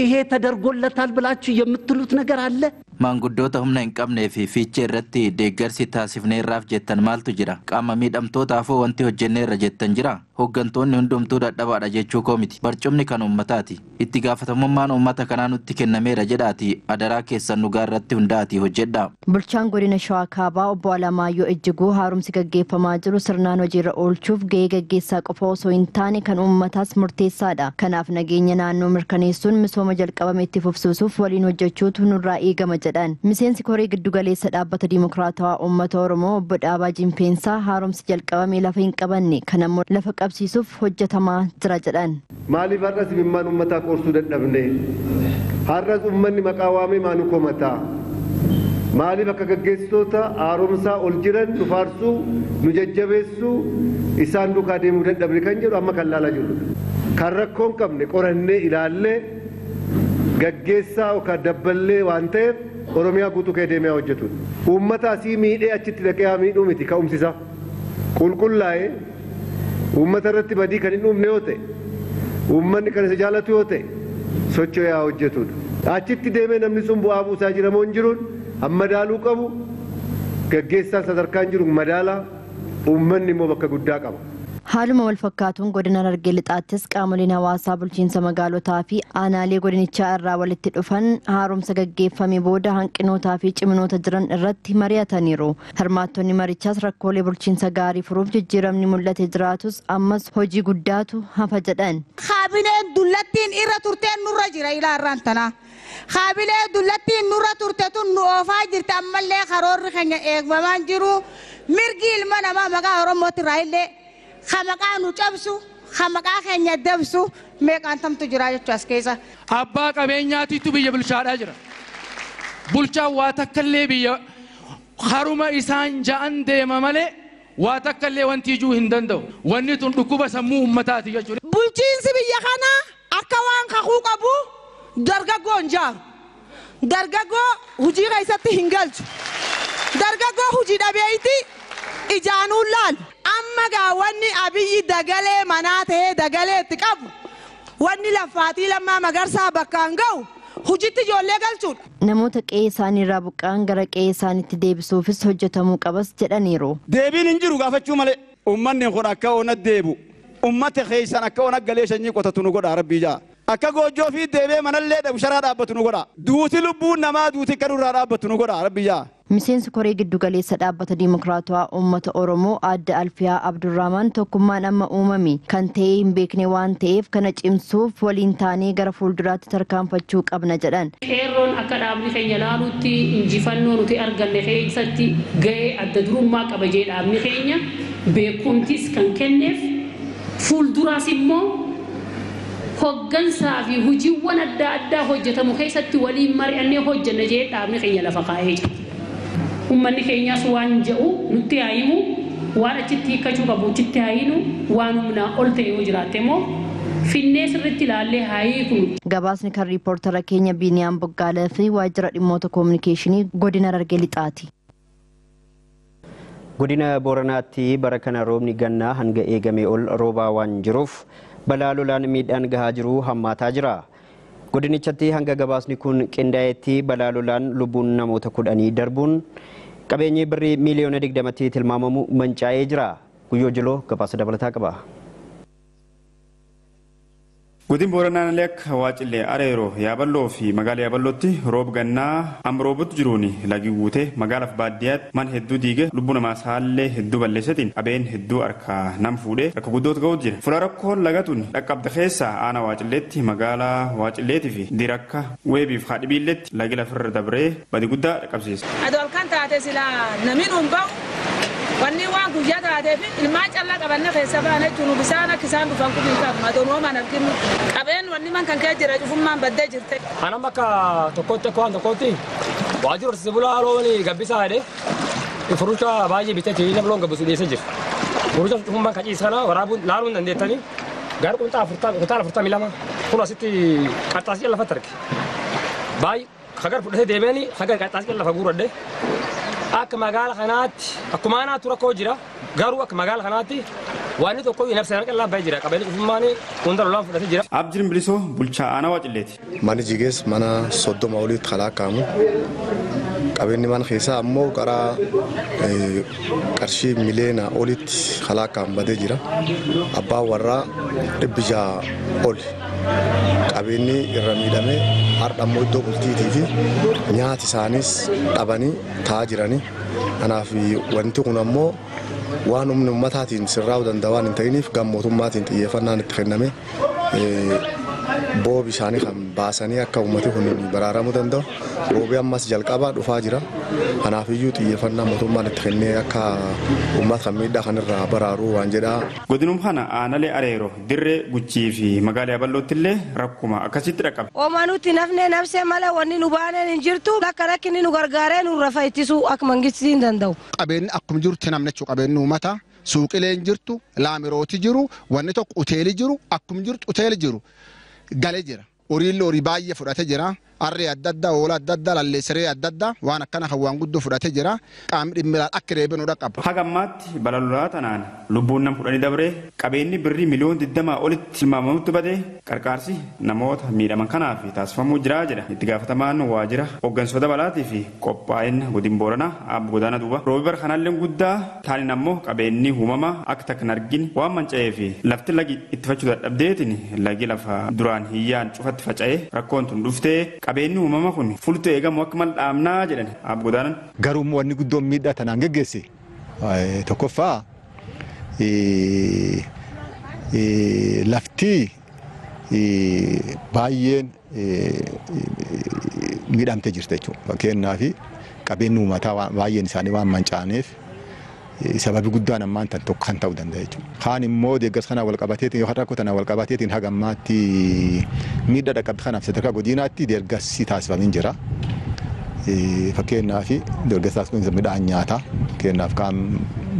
ይሄ ተደርጎለታል ብላችሁ የምትሉት ነገር አለ?
Maanguddoota humna hin qabnee fi Fiichee irratti deeggarsi taasifneerraaf jettan maaltu jira? Qaama miidhamtootaafoo wanti hojjenneerra jettan jira? Hooggantoonni hundumtuu dadhabaadha jechuu koo miti. Barcumni kan uummataati. Itti gaafatamummaan uummata kanaa nutti kennameera jedhaati. Adaraa keessan dhugaa irratti hundaa'atii hojjedhaa.
Bulchaan godina Shawaa Kaabaa obbo Alamaayyoo Ejjiguu haaromsi gaggeeffamaa jiru sirnaan hojiirra oolchuuf gahee gaggeessaa qofa osoo hin taane kan uummataas murteessaadha. Kanaaf nageenya naannoo mirkaneessuun misooma jalqabame itti fufsiisuuf waliin hojjechuutu nurraa eegama jedha. Miseensi koree giddugaleessa dhaabbata Dimokiraatawaa Uummata Oromoo obbo Dhaabaa Jimpeensaa haaromsi jalqabame lafa hin qabanne kan ammoo lafa qabsiisuuf hojjetamaa jira jedhan.
Maaliif har'as imimmaan uummataa qorsuu dadhabne? Har'as uummanni maqaa waamee maanu komataa? Maaliif akka gaggeessitoota haaromsaa ol jiran nu faarsuu, nu jajjabeessuu, isaan duukaa deemuu dadhabne kan jedhu amma kan laalaa jirrudha. Kan rakkoo hin qabne qorannee ilaallee gaggeessaa yookaan dabballee waan ta'eef Oromiyaa guutuu kee deemee hojjetudha. Uummata asii miidhee achitti dhaqee haa miidhuu miti ka'umsisa. Qulqullaa'ee uummata irratti badii kan hin uumne yoo ta'e, uummanni kan isa jaalatu yoo ta'e socho'ee haa hojjetudha. Achitti deemee namni sun bu'aa buusaa jira moo hin jiruun amma madaaluu qabu. Gaggeessaan sadarkaan jiru madaalaa, uummanni immoo bakka guddaa qaba.
Haaluma wal fakkaatuun godina Harargee Lixaattis qaamoleen hawaasaa bulchiinsa magaalotaa fi aanaalee godinichaa irraa walitti dhufan haaromsa gaggeeffame booda hanqinootaa fi ciminoota jiran irratti mari'ataniiru. Hirmaattonni marichaas rakkoolee bulchiinsa gaarii furuuf jijjiiramni mul'ate jiraatus ammas hojii guddaatu hafa jedhan.
Kaabineen dullattiin irra turteen nurra jira ilaarraan tanaa. Kaabilee dullattiin nurra turte tun nu oofaa jirti ammallee karoorri keenya eegmamaan jiru. Mirgi ilma namaa maqaa Oromootti irraa illee Hamaqaa nu cabsu, hamaqaa keenya dabsu, meeqaan tamtu jira jechuu as keessa.
Abbaa qabeenyaatiitu biyya bulchaadhaa jira. Bulchaan waa takkallee biyya haruma isaan ja'an deema malee waa takkallee wanti ijuu hin danda'u. Wanni tun dhukkuba sammuu uummataati jechuudha.
Bulchiinsi biyya kanaa akka waan kakuu qabu dargaggoo hin jaaru. Dargaggoo hojii keessatti hin galchu. Dargaggoo hojii dhabeeyti ijaanuun laalu. Amma gaa wanni Abiyyi dagalee manaa ta'ee dagalee itti qabu wanni laffaatii Lammaa Magarsaa bakkaan ga'u hojiitti ijoollee galchuudha.
Namoota qe'ee isaanii irraa buqqa'an gara qe'ee isaaniitti deebisuufis hojjetamuu qabas jedhaniiru.
Deebiin hin jiru gaafachuu malee uummanni kun akka ona deebu uummata keessan akka ona galee sanyii qotatu nu godha rabbii jaa. Akka goojjoo fi deebee manallee dhabu sharaa dhaabbatu nu godha. Duuti lubbuun namaa duuti akka nurraa dhaabbatu nu godha rabbii jaa.
Miseensi koree giddugaleessa dhaabbata Diimokiraatawaa Uummata Oromoo Aadde Alfiyaa Abdurrahman tokkummaan amma uumame kan ta'e hin beekne waan ta'eef kana cimsuuf waliin taanee gara fuulduraatti tarkaanfachuu qabna jedhan.
Qeerroon akka dhaabni keenya ilaalutti injifannoo nuti arganne keessatti gahee adda durummaa qaba jee dhaabni keenya beekumtis kan kenneef fuulduraas immoo hoggansaa fi hojiiwwan adda addaa hojjetamu keessatti waliin mari'annee hojjenna jee dhaabni keenya lafa kaa'ee jira. Uummanni keenyas waan jedhu nutti haa himu, waan achitti hiikkachuu qabu achitti haa himu, waan humnaa ol ta'e yoo jiraatte immoo finnee sirriitti ilaallee haa hiiknu.
Gabaasni kan riipoortara keenya Biiniyaam Boggaalee fi waajjira dhimmoota koominikeeshinii godina Harargee Lixaati.
Godina Booranaatti bara kana roobni gannaa hanga eegamee ol roobaa waan jiruuf balaa lolaan miidhaan gahaa jiru hammaataa jira. Godinichatti hanga gabaasni kun qindaa'etti balaa lolaan lubbuun namoota 10 darbuun qabeenyi birrii miiliyoona 20tti tilmaamamu mancaa'ee jira. Guyyoo Jiloo gabaasa dabalataa qaba.
Godin Booranaa akka Waacillee Areeroo Yaaballoo fi magaala Yaaballootti roob gannaa amma roobutti jiruun lagi guutee magaalaaf baadiyyaatti man hedduu diige lubbuu namaa saallee hedduu balleessatiin qabeen hedduu harkaa nam fuudhee rakkoo guddootu ga'uutu jira. Fuula rakkoon lagatuun dhaqqabde keessaa aanaa Waacilleetti magaalaa Waacilleetii fi dirakka weebiif haadhibiilleetti lagi lafarra dabree badi guddaa dhaqqabsiisa.
Adoo halkan taate silaa namni nuun ba'u wanni waan guyyaa taateef ilmaan callaa qabanne keessa ba'an jechuun bishaan akka isaan dhufan kun hin qabnu adoo noomaan arginu qabeen wanni man kan kee jira cufummaan baddee jirte.
Anam bakka tokkotti akka waan tokkotti waajjira horsiise bulaa loon gabbisaa jedhee furuucha baay'ee bitee nama loon gabbisu dhiyeessee jira. Furuucha cufummaan kan ciisu kana waraabuun laaluu hin dandeettanii gaara kuntaala 42 kun asitti qarxaasii lafatti arge. Baay'ee hagar fudhatee deemeeni hagar qarxaasii lafa guuradhe. Akka magaala kanaatti akkuma aanaatu rakkoo jira garuu akka magaala kanaatti waan tokko hin nafsee harka labbaa jira qabeenyi cufummaan hunda lolaan fudhatee jira.
Abdiin Bilisoo bulchaa aanaa Waacilleeti.
Manni jigees mana 30 olitti kalaaqamu qabeenyi mana keessaa ammoo gara qarshii miliyoona olitti kalaaqamu badee jira. Abbaan warraa 600 oli qabeenyi irra miidhame har'a ammoo iddoo bultiitii fi nyaati isaanis dhabanii taa'aa jiranii. Kanaaf wanti kun ammoo waan humna uummataatiin sirraa'uu danda'a waan hin ta'iniif gama mootummaatiin xiyyeeffannaan itti kenname boobi isaanii kan baasanii akka uummati kun baraaramuu danda'u boobi ammas jalqabaa dhufaa jira. Kanaafiyyuu xiyyeeffannaa mootummaan itti kennee akka uummata kan miidhaa kanarraa baraaruu waan jedhaa.
Godinuma kana aanalee Areeroo dirree Guchii fi magaalaa Yaaballootti illee rakkuma akkasitti dhaqqabe.
Ooma nuti nafnee nafsee malee wanni nu baaneen hin jirtu akka rakkinni nu gargaaree nurra fayyisuu akka mangistii hin danda'u.
Qabeenyi akkuma jirutti namni jechuudha qabeenyi uummata suuqileen jirtu laamirooti jiru wanni tokko uteeli jiru akkuma jirtu uteeli jiru galee jira. Horiin horii baay'ee fudhatee jira. Harree adda addaa, hoolaa adda addaa, lalleessaree adda addaa waan akkana kan waan guddoo fudhatee jira. Qaamni dhimmi akka reebee nu dhaqqaba.
Haga ammaatti balaa lolaa tanaan lubbuun nam 10 dabree qabeenyi birrii miliyoona 20 olitti tilmaamamutti badee qarqaarsi namoota miidhaman kanaaf taasifamuu jira jedha. Itti gaafatamaan waajjira hooggansoota balaatii fi qophaa'ina godin Booranaa Abbo Godaana Duuba. Roobi bara kanaallee guddaa taaniin ammoo qabeenyi uumama akka takka hin argine waan manca'ee fi lafti lagi ittifachuu dadhabdeetiin lagi lafa duraan hiyyaan cufatti faca'ee rakkoon tun dhuftee qabeenyi uumama kun fultee eegamu akka mal dhaabnaa jedhan Abbo Godaanan.
Garuu wanni guddoon miidhaa tanaan geggeesse tokkoffaa lafti baay'een miidhamtee jirti jechuudha. Fakkeenyaaf qabeenyi uummataa baay'een isaanii waan manca'aniif sababi guddaan ammaan tan tokko kan ta'uu danda'a jechuudha. Kaan immoo deeggarsa kanaan wal qabateetiin yookaan rakkoo tanaan wal qabateetiin haga ammaatti miidhaa dhaqqabde kanaaf sadarkaa godinaatti deeggarsi taasifamee jira. Fakkeenyaaf deeggarsa taasifamee midhaan nyaataa fakkeenyaaf kaan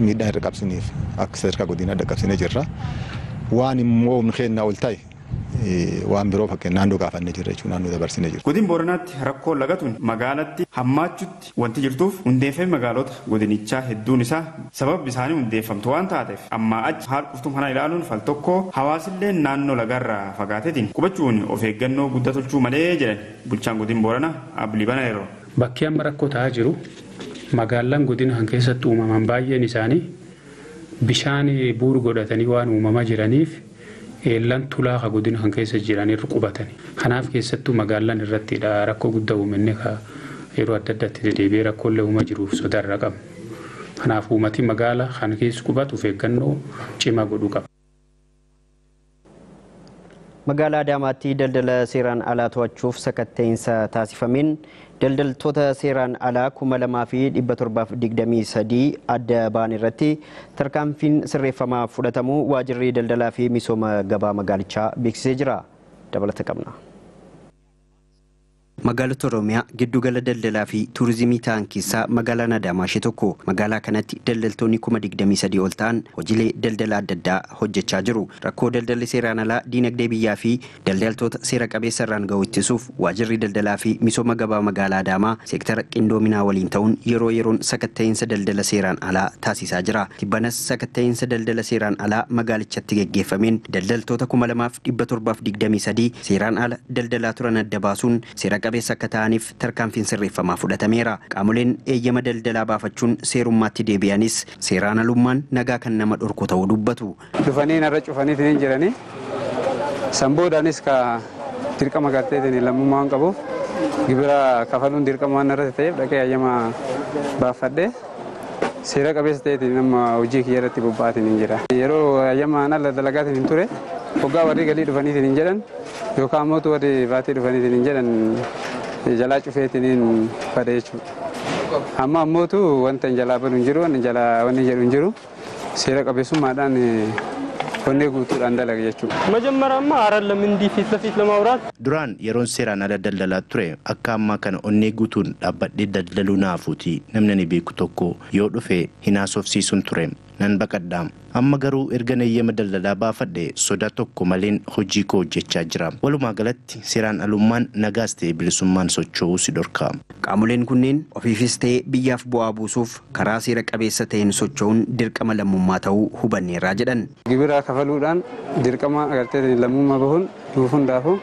miidhaa irra qabsiniif akka sadarkaa godinaa dhaqqabsinee jirra. Waan immoo humna keenyaa ol ta'e waan biroo fakkeen naannoo gaafannee jirra jechuudha naannoo dabarsinee jirra.
Godin Booranaatti rakkoo lagatuun magaalatti hammaachutti wanti jirtuuf hundeeffame magaalota godinichaa hedduun isaa sababa isaanii hundeeffamtu waan taateef ammaa achi haala quftuu kana ilaaluun fal tokko hawaasillee naannoo lagarraa fagaateetiin qubachuun of eeggannoo guddaa tolchuu malee jedhan bulchaan godin Booranaa Abbo Liibanaa yeroo.
Bakki amma rakkoo ta'aa jiru magaalaan godina kan keessatti uumaman baay'een isaanii bishaan bu'uura godhatanii waan uumamaa jiraniif eellan tulaa ka godina kan keessa jiran irra qubatani. Kanaaf keessattuu magaalaan irrattidha rakkoo guddaa uummanni ka Yeroo adda addaatti deddeebi'ee rakkoolee uumaa jiruuf sodaarra qabna. Kanaaf uummati magaalaa kan keessa qubatu of eeggannoo cimaa godhuu qaba.
Magaalaa Adaamaatti daldala seeraan alaa to'achuuf sakatta'insa taasifameen daldaltoota seeraan alaa 2723 adda ba'an irratti tarkaanfiin sirreeffamaa fudhatamuu waajjirri daldalaa fi misooma gabaa magaalichaa beeksisee jira. Dabalata qabna. Magaalota Oromiyaa giddugala daldalaa fi tuurizimii ta'an keessaa magaalaan Adaamaa ishee tokko. Magaalaa kanatti daldaltoonni 23,000 ol ta'an hojiilee daldala adda addaa hojjechaa jiru. Rakkoo daldalli seeraan alaa diinagdee biyyaa fi daldaltoota seera qabeessa irraan gahu ittisuuf waajjirri daldalaa fi misooma gabaa magaalaa Adaamaa seektara qindoominaa waliin ta'uun yeroo yeroon sakatta'insa daldala seeraan alaa taasisaa jira. Tibbanas sakatta'insa daldala seeraan alaa magaalichatti geggeeffameen daldaltoota 2723 seeraan ala daldalaa turan adda baasuun seera qabeessa akka ta'aniif tarkaanfiin sirreeffamaa fudhatameera. Qaamoleen eeyyama daldalaa baafachuun seerummaatti deebi'anis seeraan alummaan nagaa kan nama dhorku ta'uu dubbatu.
Dhufanii narra cufaniitiin hin jiranii. Sanboodaanis ka dirqama garteetiin lammummaa waan qabuuf gibira kafaluun dirqama waan irratti ta'eef dhaqee eeyyama baafadhee seera qabeessa ta'eetiin nama hojii kiyya irratti bobba'aatiin hin jira. Yeroo eeyyamaan ala dalagaatiin hin ture hoggaa warri galii dhufaniitiin hin jedhan yookaan immoo warri baatee dhufaniitiin hin jedhan jalaa cufeetiin bade jechuudha. Amma ammootu wanta hin jalaa badu hin jiru, wanni jalaa wanni jedhu hin jiru seera qabeessummaadhaan onnee guutuudhaan dalaga jechuudha.
መጀመሪያማ አይደለም እንዲህ ፊት ለፊት ለማውራት
Duraan yeroon seeraan ala daldalaa ture akka ammaa kana onnee guutuun dhaabbadhee daldaluu naafuuti namni ani beeku tokko yoo dhufe hin haasofsiisuun ture nan baqadha. Amma garuu erga eeyyama daldalaa baafadhe sodaa tokko maleen hojii koo hojjechaa jira. Walumaa galatti seeraan alummaan nagaas ta'e bilisummaan socho'uu si dhorka.
Qaamoleen kunneen ofiifis ta'e biyyaaf bu'aa buusuuf karaa seera qabeessa ta'een socho'uun dirqama lammummaa ta'uu hubanneerraa jedhan.
Gibira kafaluudhaan dirqama agartee lammummaa bahuun nuuf hundaafuu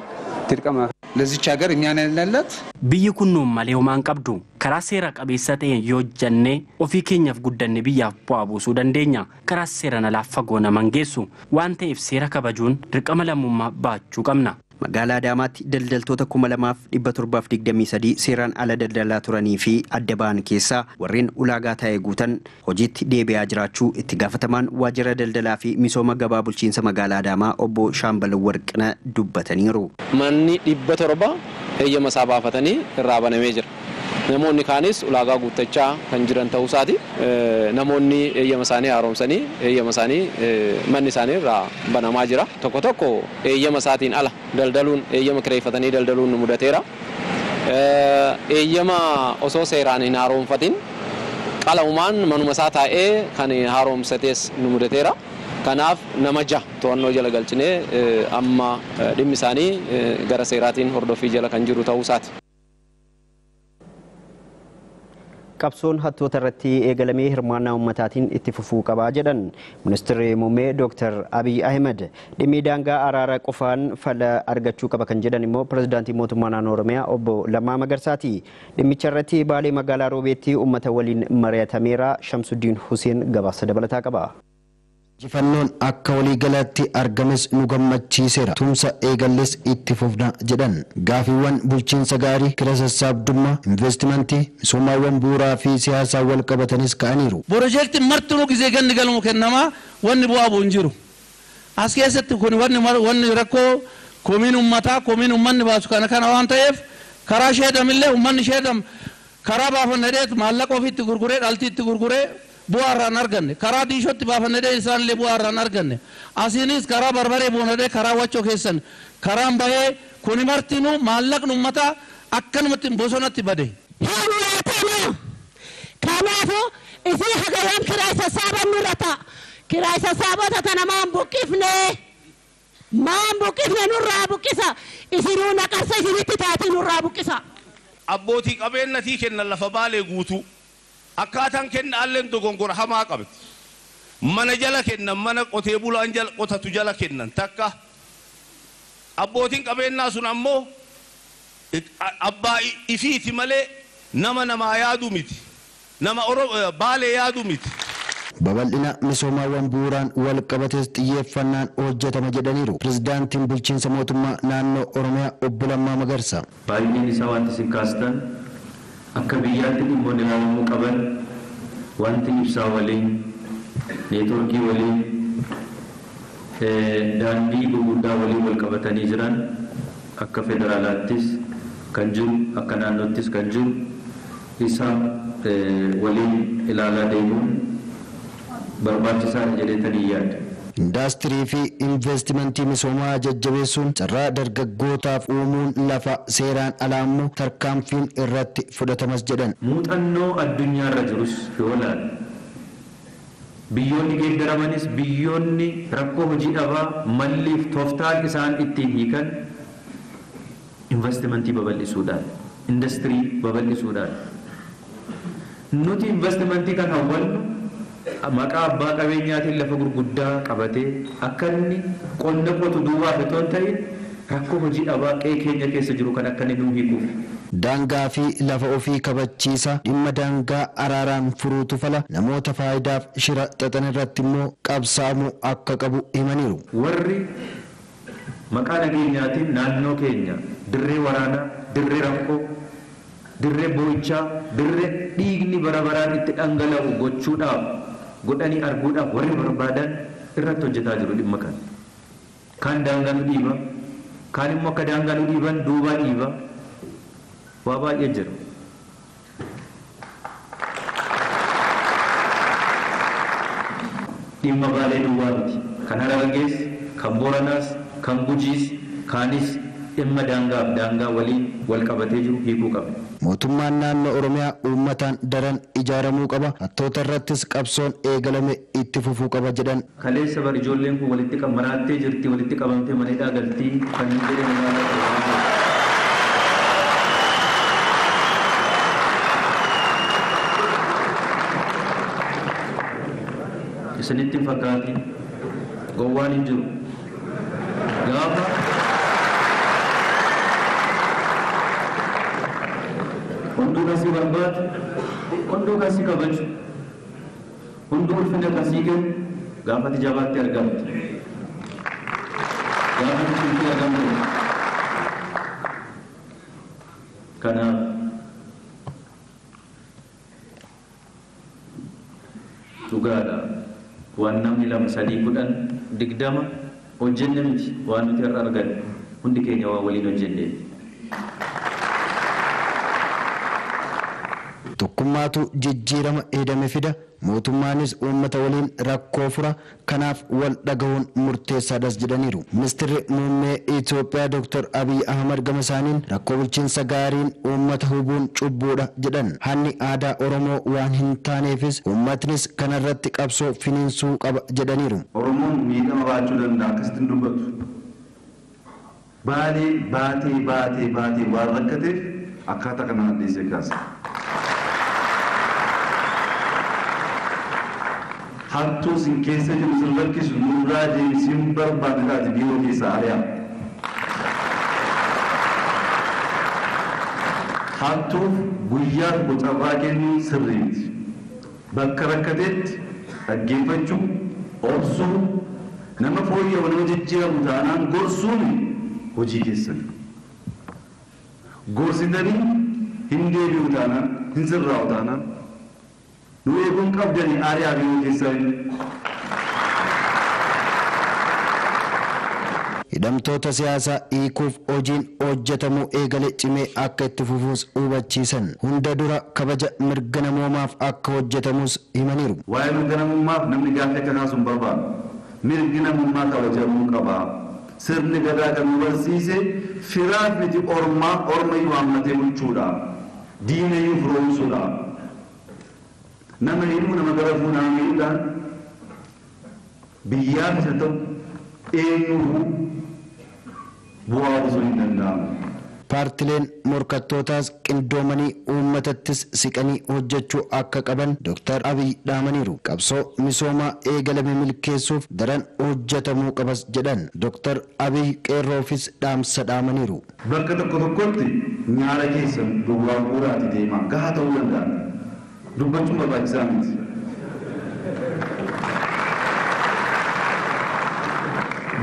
dirqama.
ለዚች ሀገር እኛን ያለለት
Biyyi kun nuun malee homaa hin qabdu. Karaa seera qabeessa ta'een yoo hojjannee ofii keenyaaf guddanne biyyaaf bu'aa buusuu dandeenya. Karaa seeraan alaa fagoo nama hin geessu. Waan ta'eef seera kabajuun dirqama lammummaa baachuu qabna.
Magaalaa Adaamaatti daldaltoota 2723 seeraan ala daldalaa turanii fi adda ba'an keessaa warreen ulaagaa taa'e guutan hojiitti deebi'aa jiraachuu itti gaafatamaan waajjira daldalaa fi misooma gabaa bulchiinsa magaalaa Adaamaa obbo Shaambal Warqina dubbataniiru.
Manni 700 eeyyama isaa baafatanii irraa banamee jira. Namoonni kaanis ulaagaa guuttachaa kan jiran ta'uu isaati. Namoonni eeyyama isaanii haaromsanii eeyyama isaanii manni isaanii irraa banamaa jira. Tokko tokko eeyyama isaatiin ala daldaluun eeyyama kireeffatanii daldaluun nu mudateera. Eeyyama osoo seeraan hin haaromfatin qalamumaan manuma isaa taa'ee kan haaromsates nu mudateera. Kanaaf nama jaha to'annoo jala galchinee amma dhimmi isaanii gara seeraatiin hordoffii jala kan jiru ta'uu isaati.
Qabsoon hattoota irratti eegalamee hirmaannaa uummataatiin itti fufuu qabaa jedhan ministeerri muummee Dr. Abiy Ahmed. Dhimmi daangaa araara qofaan fala argachuu qaba kan jedhan immoo pirezidaantii mootummaa naannoo Oromiyaa obbo Lammaa Magarsaati. Dhimmicha irratti Baalee magaalaa Roobeetti uummata waliin mari'atameera. Shamsuddin Hussein gabaasa dabalataa qaba.
Injifannoon akka waliigalaatti argames nu gammachiiseera. Tumsa eegalles itti fufna jedhan. Gaafiiwwan bulchiinsa gaarii, kira sassaabdummaa, investimentii, misoomaawwan bu'uuraa fi siyaasaa wal qabatanis ka'aniiru.
Piroojeektiin martinuu gisee ganni galmu kennamaa wanni bu'aa bu'u hin jiru. As keessatti kun wanni rakkoo komiin uummataa komiin uummanni baasu kana waan ta'eef karaa sheedamillee uummanni sheedam karaa baafannee maallaqa ofiitti gurguree dhaltiitti gurguree bu'aa irraa hin arganne karaa diishootti baafannee isaanillee bu'aa irraa hin arganne asiinis karaa barbaree buunadee karaa wachoo keessan karaan bahee kuni martinuu maallaqni uummataa akkanumatti bosonatti bade.
Kanaafuu isii hagayaan kiraay sassaaban nurra ta'a. Kiraay sassaabota tana maan buqqifne maan buqqifne nurraa buqqisa isinuu naqarsa isinitti taati nurraa buqqisa.
Abbootii qabeenyatii kennan lafa Baalee guutuu. Akkaataan kennaalleen dogongora hamaa qabdi. Mana jala kennan mana qotee bulaan jala qotatu jala kennan takka. Abbootiin qabeenyaa sun ammoo abbaa ifiiti malee nama namaa yaadu miti. Nama Baalee yaadu miti.
Babal'ina misoomaawwan bu'uuraan wal qabates xiyyeeffannaan hojjetama jedhaniiru. Pirezidaantiin bulchiinsa mootummaa naannoo Oromiyaa obbo Lammaa Magarsaa.
Baay'inni isaa wanti isin kaastan
Akka biyyaatti dhimmoonni ilaalamuu qaban wanti ibsaa waliin, neetwoorkii waliin, daandii gurguddaa waliin wal qabatanii jiran akka federaalaattis kan jiru, akka naannoottis kan jiru isa waliin ilaalaa deemuun barbaachisaadha jedheetanii yaada.
Indaastirii fi investimentii misoomaa jajjabeessuun carraa dargaggootaaf uumuun lafa seeraan alaa immoo tarkaanfiin irratti fudhatamas jedhan.
Muuxannoo addunyaarra jirus yoo ilaalle biyyoonni geeddaramanis biyyoonni rakkoo hojii dhabaa malliif tooftaan isaan ittiin hiikan investimentii babal'isuudhaan, indastirii babal'isuudhaan. Nuti investimentii kan hawwannu maqaa abbaa qabeenyaatiin lafa gurguddaa qabatee akka inni qonna qotu duwwaaf otoo hin ta'in rakkoo hojii dhabaa qe'ee keenya keessa jiru kan akka inni nuu hiikuuf.
Daangaa fi lafa ofii kabachiisa, dhimma daangaa araaraan furuutu fala, namoota faayidaaf shira xaxan irratti immoo qabsaa'amuu akka qabu himaniiru.
Warri maqaa nageenyaatiin naannoo keenya dirree waraanaa, dirree rakkoo, dirree boo'ichaa, dirree dhiigni bara baraan itti dhangala'u gochuudhaaf godhanii arguudhaaf warri barbaadan irratti hojjetaa jiru dhimma kana. Kaan daangaa nu dhiiba, kaan immoo akka daangaa nu dhiiban duubaa dhiiba. Waa baay'ee jira. Dhimma Baalee duwwaa miti. Kan Harargees, kan Booranaas, kan Gujiis, kaanis dhimma daangaaf daangaa waliin wal qabatee jiru hiikuu qabna.
Mootummaan naannoo Oromiyaa uummataan daran ijaaramuu qaba. Hattoota irrattis qabsoon eegalame itti fufuu qaba jedhan.
Kaleessa bar ijoolleen kun walitti maraattee jirti, walitti qabamtee mana galtii kan hin jedhame ilaalaa. Isinitti hin fakkaatin, gowwaan hin jiru. Gaafa hunduu kasii barbaadu, hunduu kasii kabaju, hunduu ulfina kasii kennu gaafati jabaatti argamti. Gaafati cimtee argamte. Kanaaf dhugaadha. Waan namni 2, 3, 10, 20 hojjenne miti waan nuti har'a arganne hundi keenya waan waliin hojjenneeti.
Tokkummaatu jijjiirama eedame fida, mootummaanis uummata waliin rakkoo fura, kanaaf wal dhagahuun murteessaadhas jedhaniiru. Ministeerri muummee Itoophiyaa Dr. Abiy Ahmad gama isaaniin rakkoo bulchiinsa gaariin uummata hubuun cubbuudha jedhan. Hanni aadaa Oromoo waan hin taaneefis uummatnis kanarratti qabsoo finiinsuu qaba jedhaniiru.
Oromoon miidhama baachuu danda'a akkasitti hin dubbatu. Baalee baatee baatee baatee waan rakkateef akkaataa kanaan dhiisee kaasa. Hattuu sin keessa jiru sin rakkisu nurraa deemsiin barbaade taate biiroo keessaa ari'a. Hattuuf guyyaa tokko carraa kennuu sirrii miti. Bakka rakkateetti dhaggeeffachuu, obsuu, nama fooyya'u nama jijjiiramu taanaan gorsuun hojii keessan. Gorsitanii hin deebi'u taanaan, hin sirraa'u taanaan nu eeguun qabdanii ari'aa biiroo keessaa inni.
Hidhamtoota siyaasaa hiikuuf hojiin hojjetamuu eegale cimee akka itti fufuus hubachiisan. Hunda dura kabaja mirga namoomaaf akka hojjetamus himaniiru.
Waa'ee mirga namummaaf namni gaaffii akka kaasu hin barbaadu. Mirgi namummaa kabajamuu qaba. Sirni gadaa kan nu barsiise firaaf miti ormaa ormayyuu haammatee bulchuudha. Diinayyuu firoomsuudha. Nama hidhuu nama garafuu nama miidhuudhaan biyyaaf isa ta'u eenyuufuu bu'aa buusuu hin danda'amu.
Paartileen morkattootaas qindoomanii uummatattis siqanii hojjechuu akka qaban Dr. Abiy dhaamaniiru. Qabsoo misoomaa eegalame milkeessuuf daran hojjetamuu qabas jedhan. Dr. Abiy qeerroofis dhaamsa dhaamaniiru.
Bakka tokko tokkotti nyaara keessan duwwaa guuraati deemaa gahaa ta'uu danda'a. Dubbachuun barbaachisaa miti.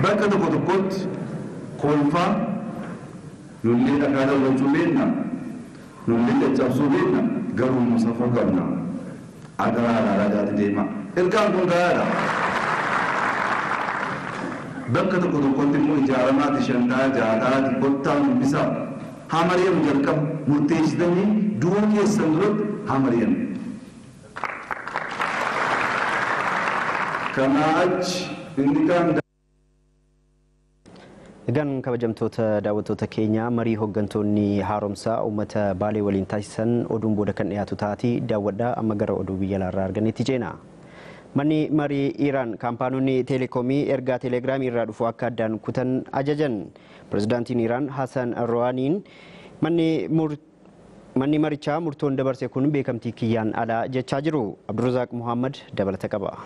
Bakka tokko tokkotti kolfaa lollee dhagaa darbachuu beekna. Nullee caccabsuu beekna garuu nu safuu qabna. Adaraa alaagaatti deema. Ergaan kun gahaadha. Bakka tokko tokkotti immoo ijaaramaati shantaa jaataati kottaa dubbisaa. Haa mari'amu jalqaba murteessitanii du'uu keessan duratti haa mari'amu. Kanaa achi inni kaan
Egaan kabajamtoota daawwattoota keenyaa marii hooggantoonni haaromsaa uummata Baalee waliin taasisan oduun booda kan dhiyaatu taati daawwadhaa amma gara oduu biyya alaarraa argannetti ceena. Manni marii Iraan kaampaanonni teelekoomii ergaa teelegiraamii irraa dhufu akka addaan kutan ajajan. Pirezidaantiin Iraan Hassan Rouhaniin manni marichaa murtoon dabarse kun beekamtii kiyyaan alaa jechaa jiru. Abdurrazaaq Muhammad dabalata qaba.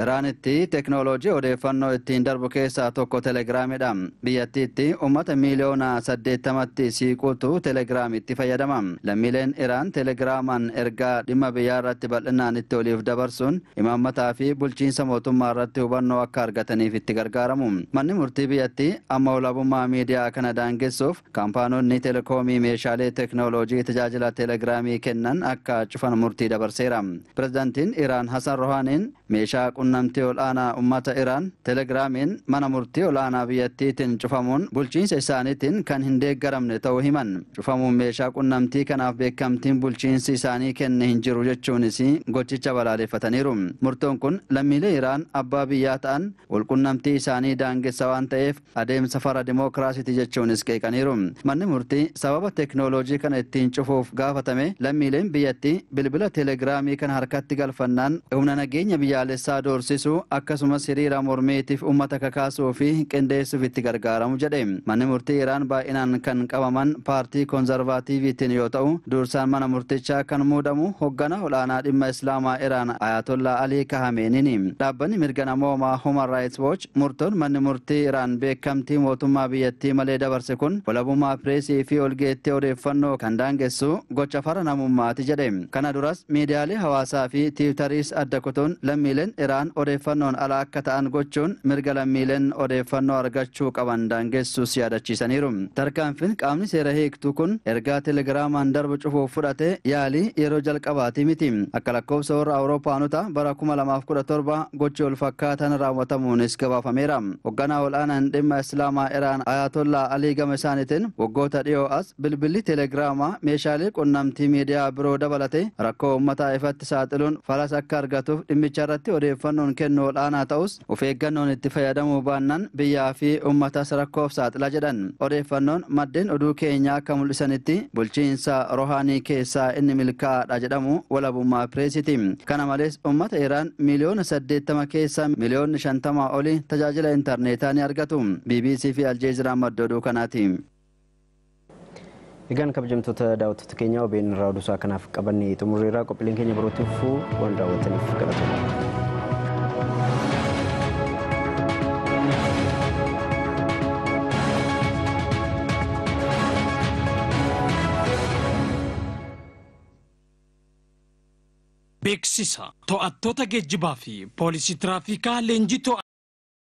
Iraanitti teeknooloojii odeeffannoo ittiin darbu keessaa tokko telegiraamidha. Biyyattiitti uummata miiliyoona 80tti siiquutu telegiraamitti fayyadama. Lammiileen Iraan telegiraamaan ergaa dhimma biyyaa irratti bal'inaan itti oliif dabarsuun imaammataa fi bulchiinsa mootummaa irratti hubannoo akka argataniif itti gargaaramu. Manni murtii biyyattii amma olaantummaa miidiyaa kana daangessuuf kaampaanonni telekoomii meeshaalee teeknooloojii tajaajila telegiraamii kennan akka cufan murtii dabarseera. Pirezidaantiin Iraan Hassan Rouhaniin meeshaa qunnamtii ol'aanaa uummata Iraan telegiraamiin mana murtii ol'aanaa biyyattiitiin cufamuun bulchiinsa isaaniitiin kan hin deeggaramne ta'uu himan. Cufamuun meeshaa qunnamtii kanaaf beekamtiin bulchiinsi isaanii kenne hin jiru jechuunis gochicha balaaleffataniiru. Murtoon kun lammiilee Iraan abbaa biyyaa ta'an walqunnamtii isaanii daangessa waan ta'eef adeemsa fara dimookiraasiiti jechuunis qeeqaniiru. Manni murtii sababa teeknooloojii kana ittiin cufuuf gaafatame lammiileen biyyattii bilbila telegiraamii kana harkatti galfannaan humna nageenya biyyaalessaa doorsisuu akkasumas hiriira mormiitiif uummata kakaasuu fi qindeessuuf itti gargaaramu jedhe. Manni murtii Iraan baay'inaan kan qabaman paartii koonzervaatiiviitiin yoo ta'u dursaan mana murtichaa kan muudamu hoggana olaanaa dhimma Islaamaa Iraan Ayatollah Alii Kahameeniini. Dhaabbanni mirga namoomaa Human Rights Watch murtoon manni murtii Iraan beekamtii mootummaa biyyattii malee dabarse kun walabummaa pireesii fi olgeettee odeeffannoo kan daangessu gocha fara namummaati jedhe. Kana duras miidiyaalee hawaasaa fi tiwutariis adda kutuun lammiileen Iraan odeeffannoon ala akka ta'an gochuun mirga lammiileen odeeffannoo argachuu qaban daangessuus yaadachiisaniiru. Tarkaanfiin qaamni seera hiiktuu kun ergaa telegiraamaan darbu cufuuf fudhate yaalii yeroo jalqabaati miti. Akka lakkoofsa warra Awuroopaanota bara 2017 gochi wal fakkaatan raawwatamuunis gabaafameera. Hoogganaa ol'aanaan dhimma Islaamaa Iraan Ayatollah Alii gama isaaniitiin waggoota dhiyoo as bilbilli telegiraamaa meeshaalee qunnamtii miidiyaa biroo dabalate rakkoo uummataa ifatti saaxiluun falas akka argatuuf dhimmicha irratti odeeffannoon kennu ol'aanaa ta'us of eeggannoon itti fayyadamuu baannaan biyyaa fi uummatas rakkoof saaxila jedhan. Odeeffannoon maddeen oduu keenyaa akka mul'isanitti bulchiinsa Rohaanii keessaa inni milkaa'aadha jedhamu walabummaa pireesiiti. Kana malees uummata Iraan miiliyoona 80 keessaa miiliyoonni 50 oli tajaajila intarneetaa ni argatu. BBC fi Aljeeziraan madda oduu kanaati.
Egaan kabajamtoota daawwattoota keenyaa OBN irraa oduu isaa kanaaf qabannee xumurreerra. Qophiileen keenya birootti fufuu waan daawwattaniif galatoomaa.
Beeksisa to'attoota geejjibaa fi poolisii tiraafikaa leenjii to'annoo.